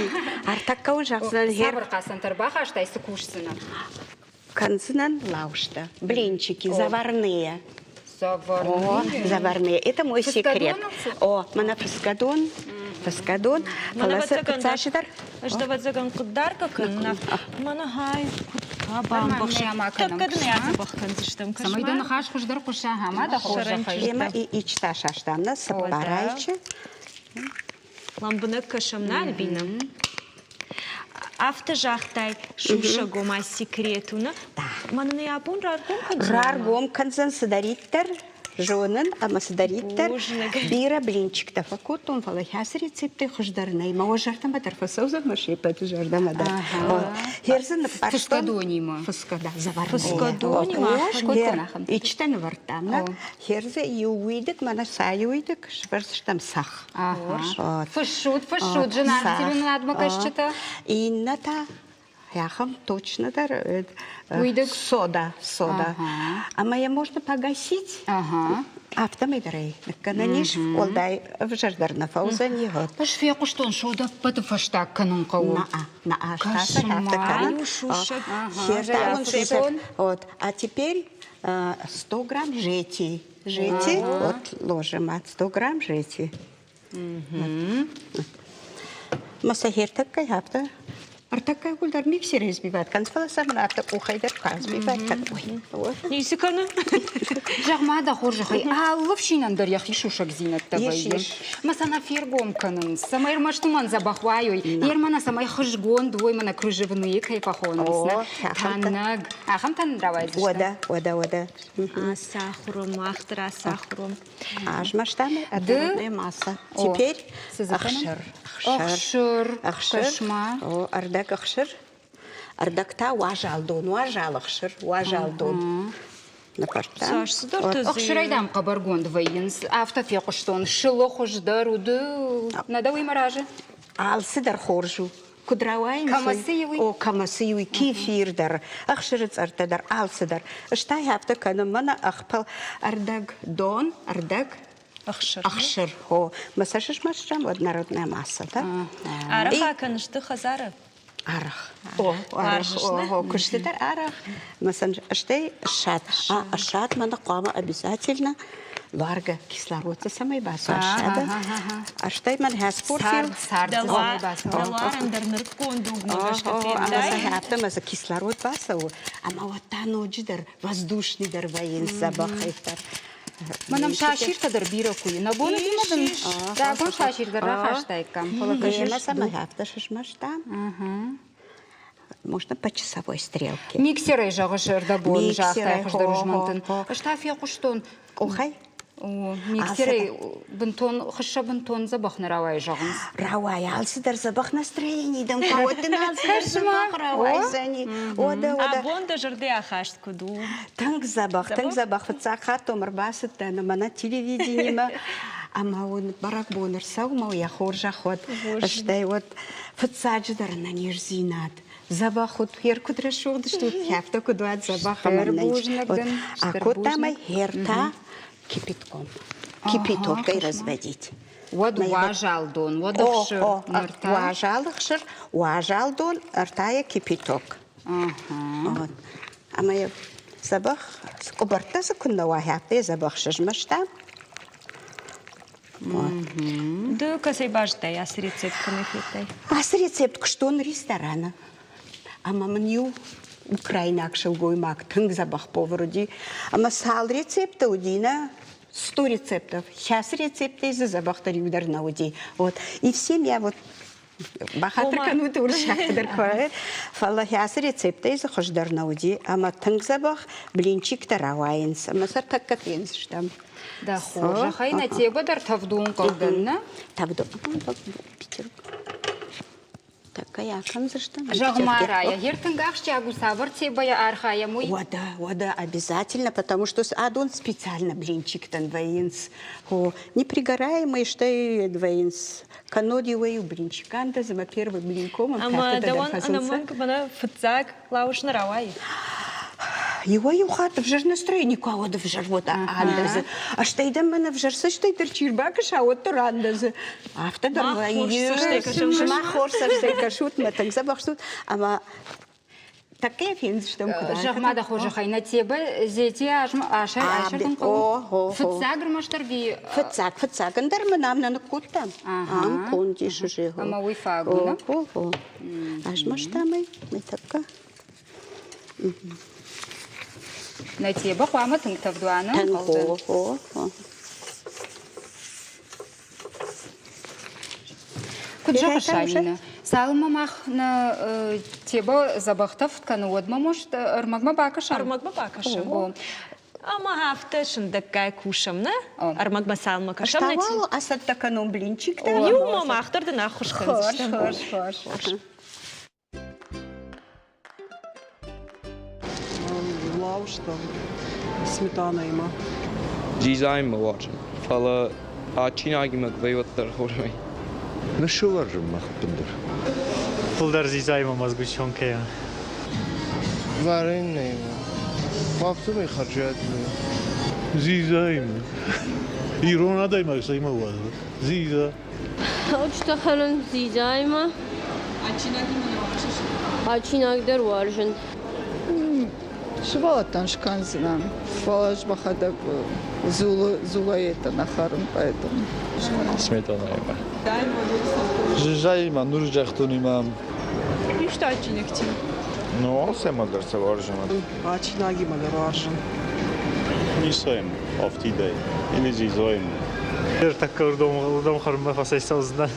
Ӕртӕккӕ уын зӕгъдзынӕн. Цавӕр хъацӕнтӕ ӕрбахастай, цы кусдзынӕ? Кӕндзынӕн лаустӕ, блинчики, заварные. Заварные? О, заварные. Это мой секрет. О, мӕнӕ фыцгӕдон, фыцгӕдон. Фӕлӕ цы фыццаджыдӕр? Ӕз ӕвӕццӕгӕн хъуыддаргӕ кӕнын. Мӕнӕ хай Тӕккӕ дын адзӕбӕх кӕндзыстӕм. Цӕмӕй дӕ ныхас хуыздӕр хъуыса, ӕмӕ дӕ хорзӕхӕй. Емӕ ичта састам нӕ цыппарайчы. Лӕмбынӕг кӕсӕм нӕ, Альбина? Афтӕ загътай, сусӕг ома секрет у, нӕ? Мӕнӕн ӕй абон раргом кӕндзӕн? Раргом кӕндзӕн цыдӕриддӕр зонын ӕмӕ цыдӕриддӕр бирӕ блинчиктӕ фӕкодтон, фӕлӕ ацы рецептӕй хуыздӕр нӕй. Мӕ уӕ зӕрдӕмӕ дӕр фӕцӕудзӕн, мӕ се ппӕты зӕрдӕмӕ дӕр. Херзы ныппӕрстон. Фыскадонимӕ. Фыскада, Фыскадонимӕ. Ичтӕ нывӕрдтам, нӕ? Херзы иу уидыг, мӕнӕ цайы уидыг, сбӕрзыстӕм цӕхх. Фыссут, фыссут, зынаргъ телеуынынадмӕ кӕсджытӕ. Иннӕ та ахӕм точно дӕр сода, сода. Ӕмӕ йӕ можно погасить. Афтӕмӕй дӕр ӕй ныккӕнӕн ис, уӕлдай ӕвзӕрдӕр нӕ фӕуыдзӕни. Ӕз фехъуыстон, сода ӕппӕты фӕстаг кӕнын хъӕуы. На'a, афтӕ кӕнын. Вот, а теперь 100 грамм жети. Жети, вот ложим от 100 грамм жети. Масахертаккай афтӕ ӕртӕккӕ дӕр миксерӕй сбивать кӕнынц, фӕлӕ сӕ мын афтӕ къухӕй дӕр куы сбивать кӕн. Ницы кӕны? Зӕгъ-ма дӕ хорзӕхӕй, алы фсинӕн дӕр йӕхи сусӕгдзинӕдтӕ вӕййы. Мӕ сӕ нӕ фергом кӕнынц, цӕмӕй ӕрмӕст уымӕн дзӕбӕх уайой, ермӕ цӕмӕй хызгонд уой, мӕнӕ кружевные кӕй фӕхонынц, нӕ? Тӕнӕг. Ахӕмтӕ нын рауайдзысты? Уӕдӕ, уӕдӕ, уӕдӕ. Ацахуыром, мах дӕр ацахуыром. Азмӕстам ӕддӕ масса. Теперь ӕхсыр. Ӕхсыр. Ӕхсыр. О, ӕрдӕг ӕхсыр. Ӕрдӕг та уазал дон, уазал ӕхсыр, уазал дон. Ӕхсырӕй дам хъӕбӕргонд вӕййынц. Афтӕ фехъуыстон. Сылы хуыздӕр уды. Нӕ дӕ уый мӕ разы? Алцыдӕр хорз у. Куыд рауайынц, о, кӕмӕ цы уый, кефир дӕр, ӕхсыры цъӕрттӕ дӕр, алцыдӕр. Стӕй афтӕ кӕны, мӕнӕ ӕхпӕл ӕрдӕг дон, ӕрдӕг ӕхсыр. Ӕхсыр, о. Мӕ цӕсысмӕстӕм уӕд народная масса, да? Арӕх акӕныс ды хӕдзары? Арӕх. О, арӕх, о, куысты дӕр арӕх. Мӕ стӕй ссад. А ссад мӕнӕ хъуамӕ обязательно луаргӕ кислород дзы цӕмӕй бацуа ссады. Стӕй мӕн хӕспорфил. Дӕлуарӕн дӕр нырыккон дугмӕ гӕсгӕ федтай. Афтӕ ӕмӕ дзы кислород бацӕуы, ӕмӕ уӕд та ноджыдӕр воздушный дӕр вӕййынц дзӕбӕхӕй дӕр. Мӕнӕм сасиртӕ дӕр бирӕ куы и. Нӕ боны дын рагон сасир дӕр рахастаиккам, фӕлӕ кӕсыс. Ӕмӕ цӕмӕй афтӕ сызмӕстам? Можно по часовой стрелке. Миксерӕй зӕгъыс ӕрдӕбон загътай хуыздӕр змӕнтын. Ӕз та фехъуыстон. Къухӕй? Миксерӕй бынтон хыссӕ бынтон дзӕбӕх нӕ рауайы зӕгъынц. Рауайы алцыдӕр дзӕбӕх настроени дӕм фӕуӕд дын алцыдӕр дзӕбӕх рауайдзӕни. Уӕдӕ, уӕдӕ. Абон дӕ зӕрдӕйы ахаст куыд у? Тынг дзӕбӕх, тынг дзӕбӕх. Фыццаг хатт уӕм ӕрбацыдтӕн ӕмӕ нӕ телевидениемӕ ӕмӕ уын бӕрӕгбон ӕрцӕуы йӕ хорзӕх уӕд. Стӕй уӕд фыццаджыдӕр ӕнӕниздзинад. Дзӕбӕх уыд, хер куыд рӕсугъд стут, афтӕ куыд уат дзӕбӕх ӕмӕ Акодта мӕ хер та кипятком. Кипятоккой разводить. Уӕд уазал дон, уӕд ӕхсыр. Уазал ӕхсыр, уазал дон, ӕртӕйӕ кипяток. Ӕмӕ йӕ дзӕбӕх къуыбӕрттӕ дзы куыннӕ уа, афтӕ йӕ дзӕбӕх сызмӕста. Ды кӕцӕй базыдтай ацы рецепт, кӕмӕй федтай? Ацы рецепт куыстон рестораны. Ӕмӕ мын иу украинаг сылгоймаг тынг дзӕбӕх повар уыди. Ӕмӕ цал рецепты уыди, нӕ? 100 рецептов. Кӕцы рецептӕй дзы дзӕбӕхдӕр иу дӕр нӕ уыди. Вот. И всем я вот бахатыр кӕнут уырыссагты дӕр куы фӕлӕ ацы рецептӕй дзы хуыздӕр нӕ уыди ӕмӕ тынг дзӕбӕх блинчиктӕ рауайынц ӕмӕ сӕ тӕккӕ фендзыстӕм. Дӕ хорзӕхӕй нӕ тебӕ дӕр тӕвдон хъӕудӕн, нӕ? Тӕвдон. Тӕккӕ акӕндзыстӕм. Зӕгъ-ма, Рая, гер тынг ахсджиаг у, цавӕр тебӕйӕ архайӕм, уый? Уӕдӕ, уӕдӕ, обязательно, потому что адон специально блинчиктӕн вӕййынц. О, непригораемые, стӕй вӕййынц Кӕннод иуӕй-иу блинчикӕн дӕ ӕмӕ первый блинком Ӕмӕ дӕуӕн ӕнӕмӕнг мӕнӕ фыццаг лауыз нӕ рауайы? Иуӕй-иу хатт ӕвзӕр настроени куы уӕд ӕвзӕр уӕд андӕзы. Стӕй дӕм мӕн ӕвзӕр цӕстӕй дӕр чи рбакӕса, уӕддӕр андӕзы. Афтӕ дӕр вӕййы. Сымах хорз цӕстӕй кӕсут, мӕ тынг дзӕбӕх стут. Ӕмӕ Тӕккӕ фендзыстӕм куыд Зӕгъ-ма дӕ хорзӕхӕй, нӕ тебӕ зети асӕрдын хъӕуы? Фыццаг ӕрмӕстдӕр ви? Фыццаг, фыццаг. Ӕндӕр мын ам нӕ ныккодтам. Ам конд ис уже. Ӕмӕ уый фаг у, нӕ? О, о. Азмӕстам ӕй, мӕ тӕккӕ. Нӕ тебӕ хъуамӕ тынг тӕвд уа, нӕ? Тынг, о, о, о. Куыд зӕгъыс, Алинӕ, цалынмӕ мах нӕ тебӕ дзӕбӕх тӕвд кӕны, уӕдмӕ, может, ӕрмӕгмӕ бакӕсӕм? Ӕрмӕгмӕ бакӕсӕм. Ӕмӕ афтӕ сындӕггай кусӕм, нӕ? Ӕрмӕгмӕ цалынмӕ кӕсӕм. Ӕз та ацӕттӕ кӕнон блинчиктӕ. Иумӕ мах дӕр дын ӕххуыс кӕндзыстӕм. Хорз, хорз, хорз. Лауызтӕм сметанӕимӕ. Дизайнмӕ уарзын, фӕлӕ адджинагимӕ куы вӕййы, уӕддӕр хорзӕй. Ныфсы уарзын мах ӕппындӕр. Фылдӕр дзидзаимӕ ма сгущенкӕйӕ. Вареньеимӕ. Афтӕмӕй хӕрзад у. Дзидзаимӕ. Ирон адӕймаг цӕимӕ уарзы? Дзидза. Лауызтӕ хӕрын дзидзаимӕ. Адджинагимӕ нӕ уарзыс? Адджинаг дӕр уарзын. Сывӕллӕттӕн скӕндзынӕн, фӕлӕ ӕз мӕхӕдӕг дзулы дзулӕйттӕ нӕ хӕрын, поэтому. Сметанаимӕ. Жижаимӕ, нурзӕхтонимӕ. Исты адджинӕгтимӕ? Ну, алцӕмӕ дӕр сӕ уарзын. Адджинагимӕ дӕр уарзын. Ницӕйм, афтидӕй. Или дзидзайм. Ӕртӕккӕ уырдӕм хӕрынмӕ фӕцӕйцӕудзынӕн.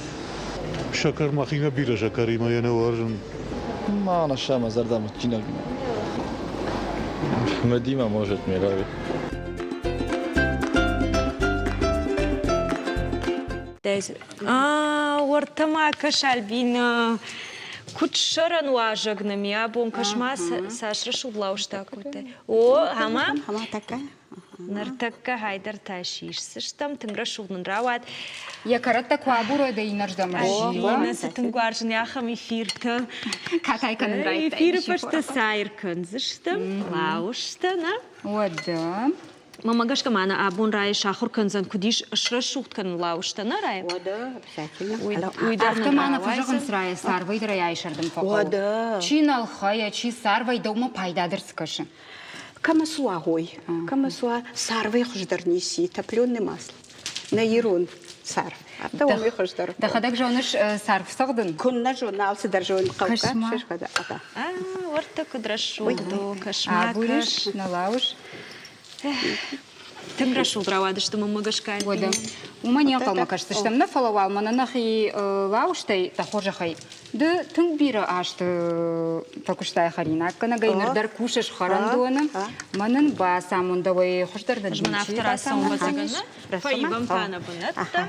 Сӕкӕр мӕхимӕ бирӕ сӕкӕримӕ йӕ нӕ уарзын. Ма нӕ мӕ зӕрдӕмӕ адджинагимӕ. Медимӕ может мне нравится. Уӕртӕ ма кӕс, Альбина, куыд сӕрӕн уазӕг нӕм и абон, кӕс-ма, цас рӕсугъд лауызтӕ кодтай. О, ӕмӕ? Ӕмӕ такая. Ныртӕккӕ хайдӕртӕ сисдзыстӕм, тынг рӕсугъд нын рауад. Йӕ кӕрӕттӕ куы абурой, дӕ иннӕрдӕм Альбина, цы тынг уарзын ахӕм эфиртӕ. Катай кӕнын райдыдтай. Эфиры фӕстӕ сайр кӕндзыстӕм, лауызтӕ, нӕ? Уӕдӕ. Мамӕ гӕсгӕ ма нӕ абон Райы сахуыр кӕндзӕн, куыд ис срӕсугъд кӕнын лауызтӕ, нӕ Райы? Уӕдӕ, обязательно. Уый дӕр Афтӕ ма нӕ фӕзӕгъынц Райы, царвӕй дӕр ӕй айсӕрдын фӕхъӕуы. Уӕдӕ. Чи нал хайа, чи царвӕй дӕумӕ пайдадӕр цы кӕсы? Кӕмӕ суа гъой, кӕмӕ суа царвӕй хуыздӕр ницы, топленый масло. Нӕ ирон царв. Афтӕ уымӕй хуыздӕр. Дӕхӕдӕг зоныс царв цӕгъдын? Куыннӕ зонын, алцыдӕр зонын хъӕугӕ. Уӕртӕ куыд рӕсугъд у, кӕс-ма, Агурыс, кӕс. нӕ лауыз. Тынг рӕсугъд рауадысты мӕнмӕ гӕсгӕ. Уӕдӕ, уымӕ не нхъӕлмӕ кӕсдзыстӕм, нӕ фӕлӕ уал мӕнӕ нӕхи лауызтӕй, дӕ хорзӕхӕй, ды тынг бирӕ азты фӕкуыстай хӕринаггӕнӕгӕй, ныр дӕр кусыс хӕрӕндоны. Мӕнӕн бацамондӕуӕй хуыздӕр дын Ӕз мын афтӕ рацӕуын Фӕивӕм та нӕ бынӕттӕ.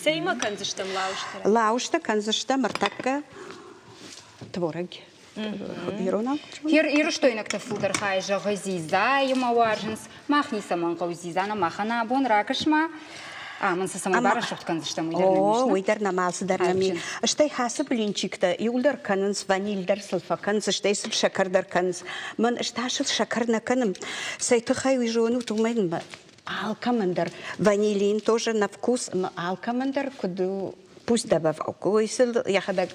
Цӕимӕ кӕндзыстӕм лауызтӕ? Лауызтӕ кӕндзыстӕм ӕртӕккӕ творог. Иронау? Ирыстойнӕгты фылдӕр хай зӕгъы дзидзаимӕ уарзынц. Мах ницӕмӕн хъӕуы дзидза, нӕ махӕн абон ракӕс-ма. Мын цы цӕмӕй барӕсугъд кӕндзыстӕм, уый дӕр нӕм ис. О, уый дӕр нӕм алцыдӕр нӕм и. Стӕй хӕцы блинчиктӕ иуылдӕр кӕнынц, ваниль дӕр сыл фӕкӕнынц, стӕй сыл сӕкӕр дӕр кӕнынц. Мӕн ӕз та сыл сӕкӕр нӕ кӕнын. Цӕй тыххӕй уый зонут, уымӕн алкӕмӕн дӕр ванилин тоже на вкус, алкӕмӕн дӕр куыд у пусть добавок, сыл йӕхӕдӕг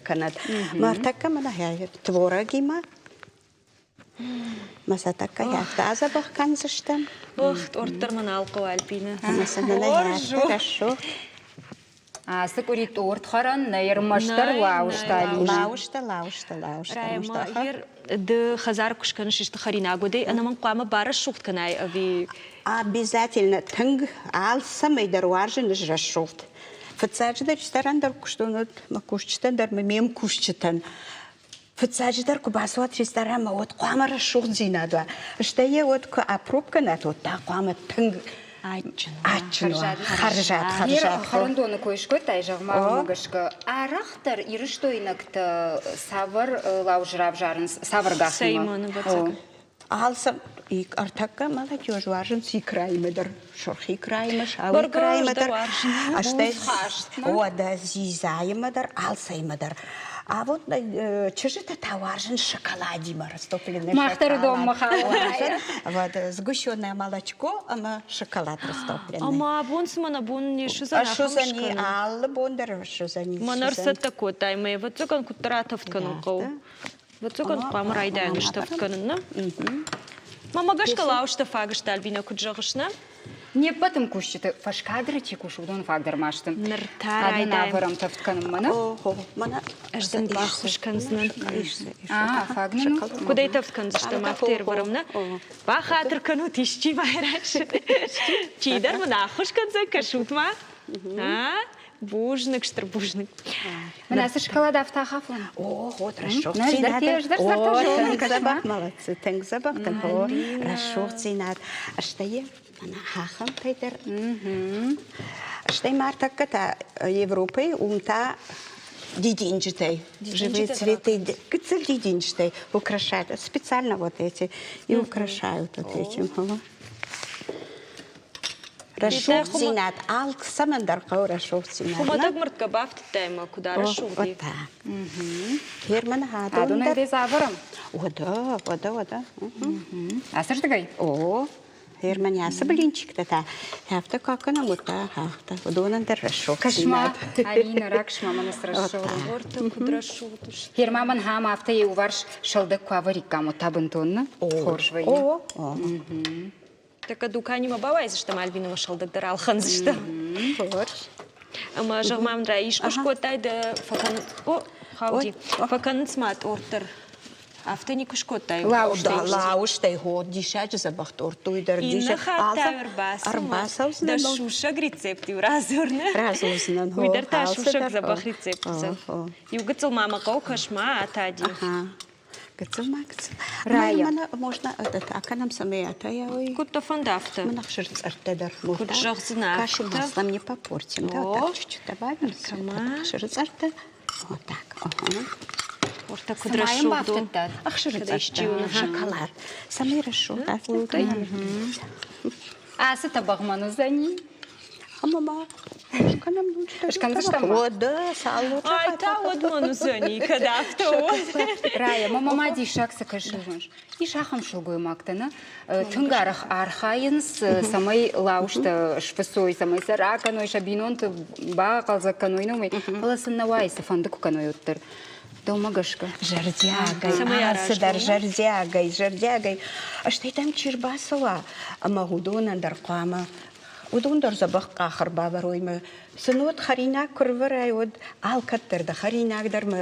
кӕнӕд. Мартакка мӕнӕ творогимӕ Мӕ сӕ тӕккӕ афтӕ адзӕбӕх кӕндзыстӕм. Ох, торт дӕр мӕ нал хъӕуы, Альбина. Ӕмӕ сӕ нӕ рӕсугъд. Ацы къуыри торт хӕрӕн нӕй, ӕрмӕстдӕр лауызтӕ, Алина. Лауызтӕ, лауызтӕ, лауызтӕ. Райма, ды хӕдзар куы скӕныс исты хӕринаг, уӕд ӕй ӕнӕмӕнг хъуамӕ барӕсугъд кӕнай ӕви Обязательно тынг алцӕмӕй дӕр уарзын ӕз рӕсугъд. Фыццаджыдӕр ресторан дӕр куыстон, уӕд мӕ кусджытӕн дӕр, ме мкусджытӕн. Фыццаджыдӕр куы бацуат ресторанмӕ, уӕд хъуамӕ рӕсугъддзинад уа. Стӕй йӕ уӕд куы апроб кӕнат, уӕд та хъуамӕ тынг адджын уа, хӕрзад, хӕрзад. Хӕрӕндоны кой скодтай, зӕгъ-ма, уымӕ гӕсгӕ арӕхдӕр ирыстойнӕгтӕ цавӕр лауыз равзарынц, цавӕр гахимӕ? Алцы. Ӕртӕккӕ молодежь уарзынц икраимӕ дӕр, сырх икраимӕ, сау икраимӕ дӕр, стӕй уӕдӕ дзидзаимӕ дӕр, алцӕимӕ дӕр. А вот чызджытӕ та уарзынц шоколадимӕ растопленный Мах дӕр уыдонмӕ хауӕм. Вот сгущенное молочко ӕмӕ шоколад растопленный. Ӕмӕ абон цыма нӕ бон не суыдзӕн ахӕм Суыдзӕни, алы бон дӕр суыдзӕни. Мӕн ӕрцӕттӕ кодтай, мӕ ӕвӕццӕгӕн куыддӕр атӕвд кӕнын хъӕуы. Ӕвӕццӕгӕн хъуамӕ райдайӕн стӕвд кӕнын, нӕ? Мамӕ гӕсгӕ лауызтӕ фаг сты, Альбина, куыд зӕгъыс, нӕ? Не ппӕт ӕмкусджыты фӕскадры чи кусы, уыдон фаг дӕр ма сты. Ныр та райдайӕм. Ӕвӕрӕм тӕвд кӕнынмӕ, нӕ? Охо, мӕнӕ Ӕз дын баххуыс кӕндзынӕн. А, фаг нын у? Куыдӕй тӕвд кӕндзыстӕм, афтӕ ӕрвӕрӕм, нӕ? Бахатыр кӕнут, исчи байрӕзт. Чидӕр мын ӕххуыс кӕндзӕн, кӕсут-ма. А, бузныг, стыр бузныг. Мӕнӕ цы шоколад афтӕ ахафон. О, вот рӕсугъддзинад. О, тынг дзӕбӕх, молодцы, тынг дзӕбӕх, тынг рӕсугъддзинад. Стӕй мӕнӕ ахӕмтӕй дӕр. Стӕй ма ӕртӕккӕ та Европӕйы уым та дидинджытӕй, живые цветы, гыццыл дидинджытӕй украшают. Специально вот эти и украшают вот этим. Рӕсугъддзинад алцӕмӕн дӕр хъӕуы рӕсугъддзинад. Хуымӕтӕг мыртгӕ бафтыдтай ӕмӕ куыд арӕсугъд и. Герман Адон ӕрдӕй цавӕрӕм? Уӕдӕ, уӕдӕ, уӕдӕ. Ацырдыгӕй? О, Герман ацы блинчиктӕ та афтӕ куы акӕнӕм, уӕд та афтӕ. Уыдонӕн дӕр рӕсугъддзинад. Кӕс-ма, Алина, ракс-ма мӕнӕ цы рӕсугъд. Ортӕ куыд рӕсугъд сты. Герман мӕн хам афтӕ иуварс сӕлдӕг куы авӕриккам, уӕд та бынтон нӕ хорз вӕййы. О, о. Тӕккӕ дуканимӕ бауайдзыстӕм, Альбинамӕ сӕлдӕг дӕр ӕлхӕндзыстӕм. Хорз. Ӕмӕ зӕгъ-ма мын, Рай, искуы скодтай дӕ фӕкӕн... О, хауди. Фӕкӕнынц ма торт дӕр. Афтӕ никуы скодтай? Лауызтӕй хо, диссаджы дзӕбӕх торт уый дӕр. Иннӕ хатт та ӕрбацӕудзынӕн. Дӕ сусӕг рецепт-иу радзур, нӕ? Радзурдзынӕн. Уый дӕр та сусӕг дзӕбӕх рецепт уыдзӕн. Иу гыццыл ма мӕ хъӕуы кӕс-ма, атади. Гыццыл ма гыццыл. Райӕ. Мӕнӕ можно этот акӕнӕм, цӕмӕй атайа уый. Куыд дӕ фӕнды афтӕ? Мӕнӕ ӕхсырцъӕрттӕ дӕр. Куыд зӕгъдзынӕ Кашу маслом не попортим, да, вот так чуть-чуть добавим. Ӕхсырыцъӕрттӕ. Вот так. Ага. Ортӕ куыд рӕсугъд у. Ӕхсырыцъӕрттӕ, шоколад. Цӕмӕй рӕсугъд афтӕ. Ацы тӕбӕгъ мӕн уыдзӕни. Ӕмӕ ма скӕнӕм Скӕндзыстӕм Уӕдӕ, цал Ай та уӕд мӕн уыдзӕни, кӕд афтӕ у. Райа, мӕ мама диссаг цы кӕсы, ис ахӕм сылгоймӕгтӕ, нӕ? Тынг арӕх архайынц, цӕмӕй лауызтӕ сфыцой, цӕмӕй сӕ ракӕной, сӕ бинонты бахъӕлдзӕг кӕной, нӕ уый. Фӕлӕ сын нӕ уайы, цыфӕнды куы кӕной, уӕддӕр. Дӕумӕ гӕсгӕ. Зӕрдиагӕй, алцыдӕр зӕрдиагӕй, зӕрдиагӕй. Стӕй дӕм чи рбацӕуа, ӕмӕ уыдонӕн дӕр хъуамӕ уыдон дӕр дзӕбӕх къах ӕрбавӕрой мӕ сын уӕд хӕринаг куы рывӕрай, уӕд алкӕддӕр дӕ хӕринаг дӕр мӕ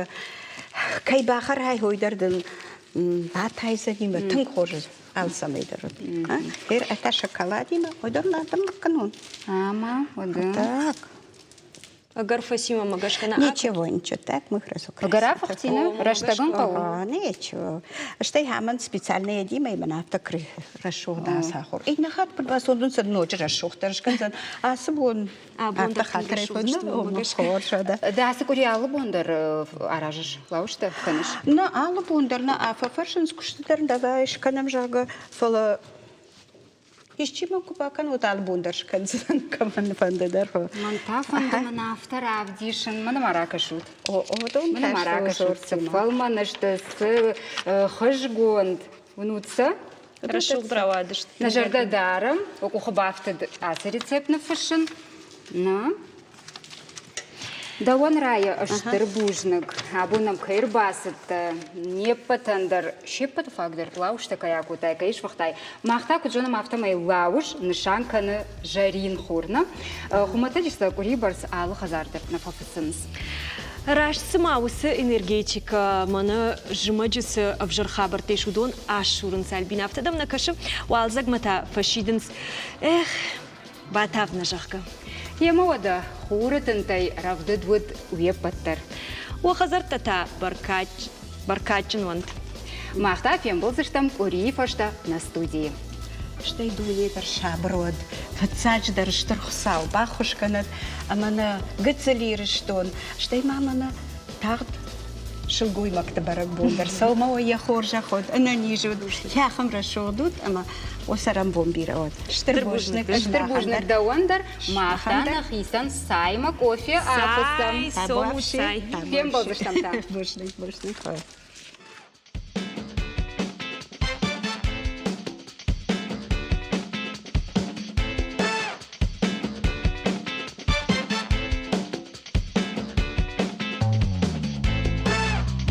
кӕй бахӕрай, уый дӕр дын батайдзӕни мӕ тынг хорз алцӕмӕй дӕр. Теперь это шоколадимӕ, уый дӕр надо кӕнон. Ӕмӕ уӕдӕ. Так. Ӕгӕр фӕсимӕ гӕсгӕ нӕ Ничего, ничего, так мы их разукрасим. Ӕгӕр афыхтина, рӕстӕгӕн хъӕуы. Ничего. Стӕй хамӕн специально едимӕ мын афтӕ рӕсугъд ацахуыр. Иннӕ хатт бацудын сӕ ноджы рӕсугъддӕр скӕндзӕн. Ацы бон афтӕ хатырӕй хорз. Ды ацы къуыри алы бон дӕр аразыс, лауызтӕ кӕныс? Нӕ, алы бон дӕр нӕ фӕфӕрсынц, куысты дӕр давай скӕнӕм, зӕгъгӕ, фӕлӕ Исчи мӕ куы бакӕнут, алы бон дӕр скӕндзынӕн, кӕмӕн фӕнды дӕр. Мӕн та фӕнды мӕн афтӕ равдисын. Мӕнӕ ма ракӕсут. Мӕнӕ ма ракӕсут. Цы фӕлмӕн сты, цы хызгонд. Уынут сӕ? Рӕсугъд рауадысты. Нӕ зӕрдӕ дарӕм, уӕ къухы бафтыд ацы рецепт ныффыссын. На. Дӕуӕн, Рая, стыр бузныг. Абон нӕм кӕй ӕрбацыдтӕ, не ппӕтӕн дӕр се ппӕты фаг дӕр лауызтӕ кӕй акодтай, кӕй сфыхтай. Мах та, куыд зонӕм, афтӕмӕй лауыз нысан кӕны зӕрин хур, нӕ? Хуымӕтӕджы сӕ къуырийы бӕрц алы хӕдзар дӕр нӕ фӕфыцынц. Раст цыма уыцы энергетикӕ мӕнӕ зымӕджы цы ӕвзӕр хабӕрттӕ ис, уыдон ассурынц, Альбина. Афтӕ дӕм нӕ кӕсы? Уалдзӕгмӕ та фӕсидынц. Эх, Батав нӕ, зӕгъгӕ. Йемӕ уӕдӕ хуры тынтӕй рӕвдыд уыд уе ппӕт дӕр. Уӕ хӕдзӕрттӕ та бӕркадджын уӕнт. Мах та фембӕлдзыстӕм къуырийы фӕстӕ нӕ студийы. Стӕй дуне дӕр сабыр уӕд, фыццаджыдӕр Стыр Хуыцау баххуыс кӕнӕд ӕмӕ нӕ гыццыл Ирыстон, стӕй ма мӕнӕ тагъд Сылгоймӕгты бӕрӕгбон дӕр сӕумӕ уӕ йӕ хорзӕх уӕд, ӕнӕниз уд, хӕхӕм рӕсугъд ут ӕмӕ уӕ цӕрӕнбон бирӕ уӕд. Стыр бузныг. Стыр бузныг дӕуӕн дӕр. Мах та нӕхицӕн цаймӕ кофе афыссӕм. Цай, цай. Фембӕлдзыстӕм та. Бузныг, бузныг.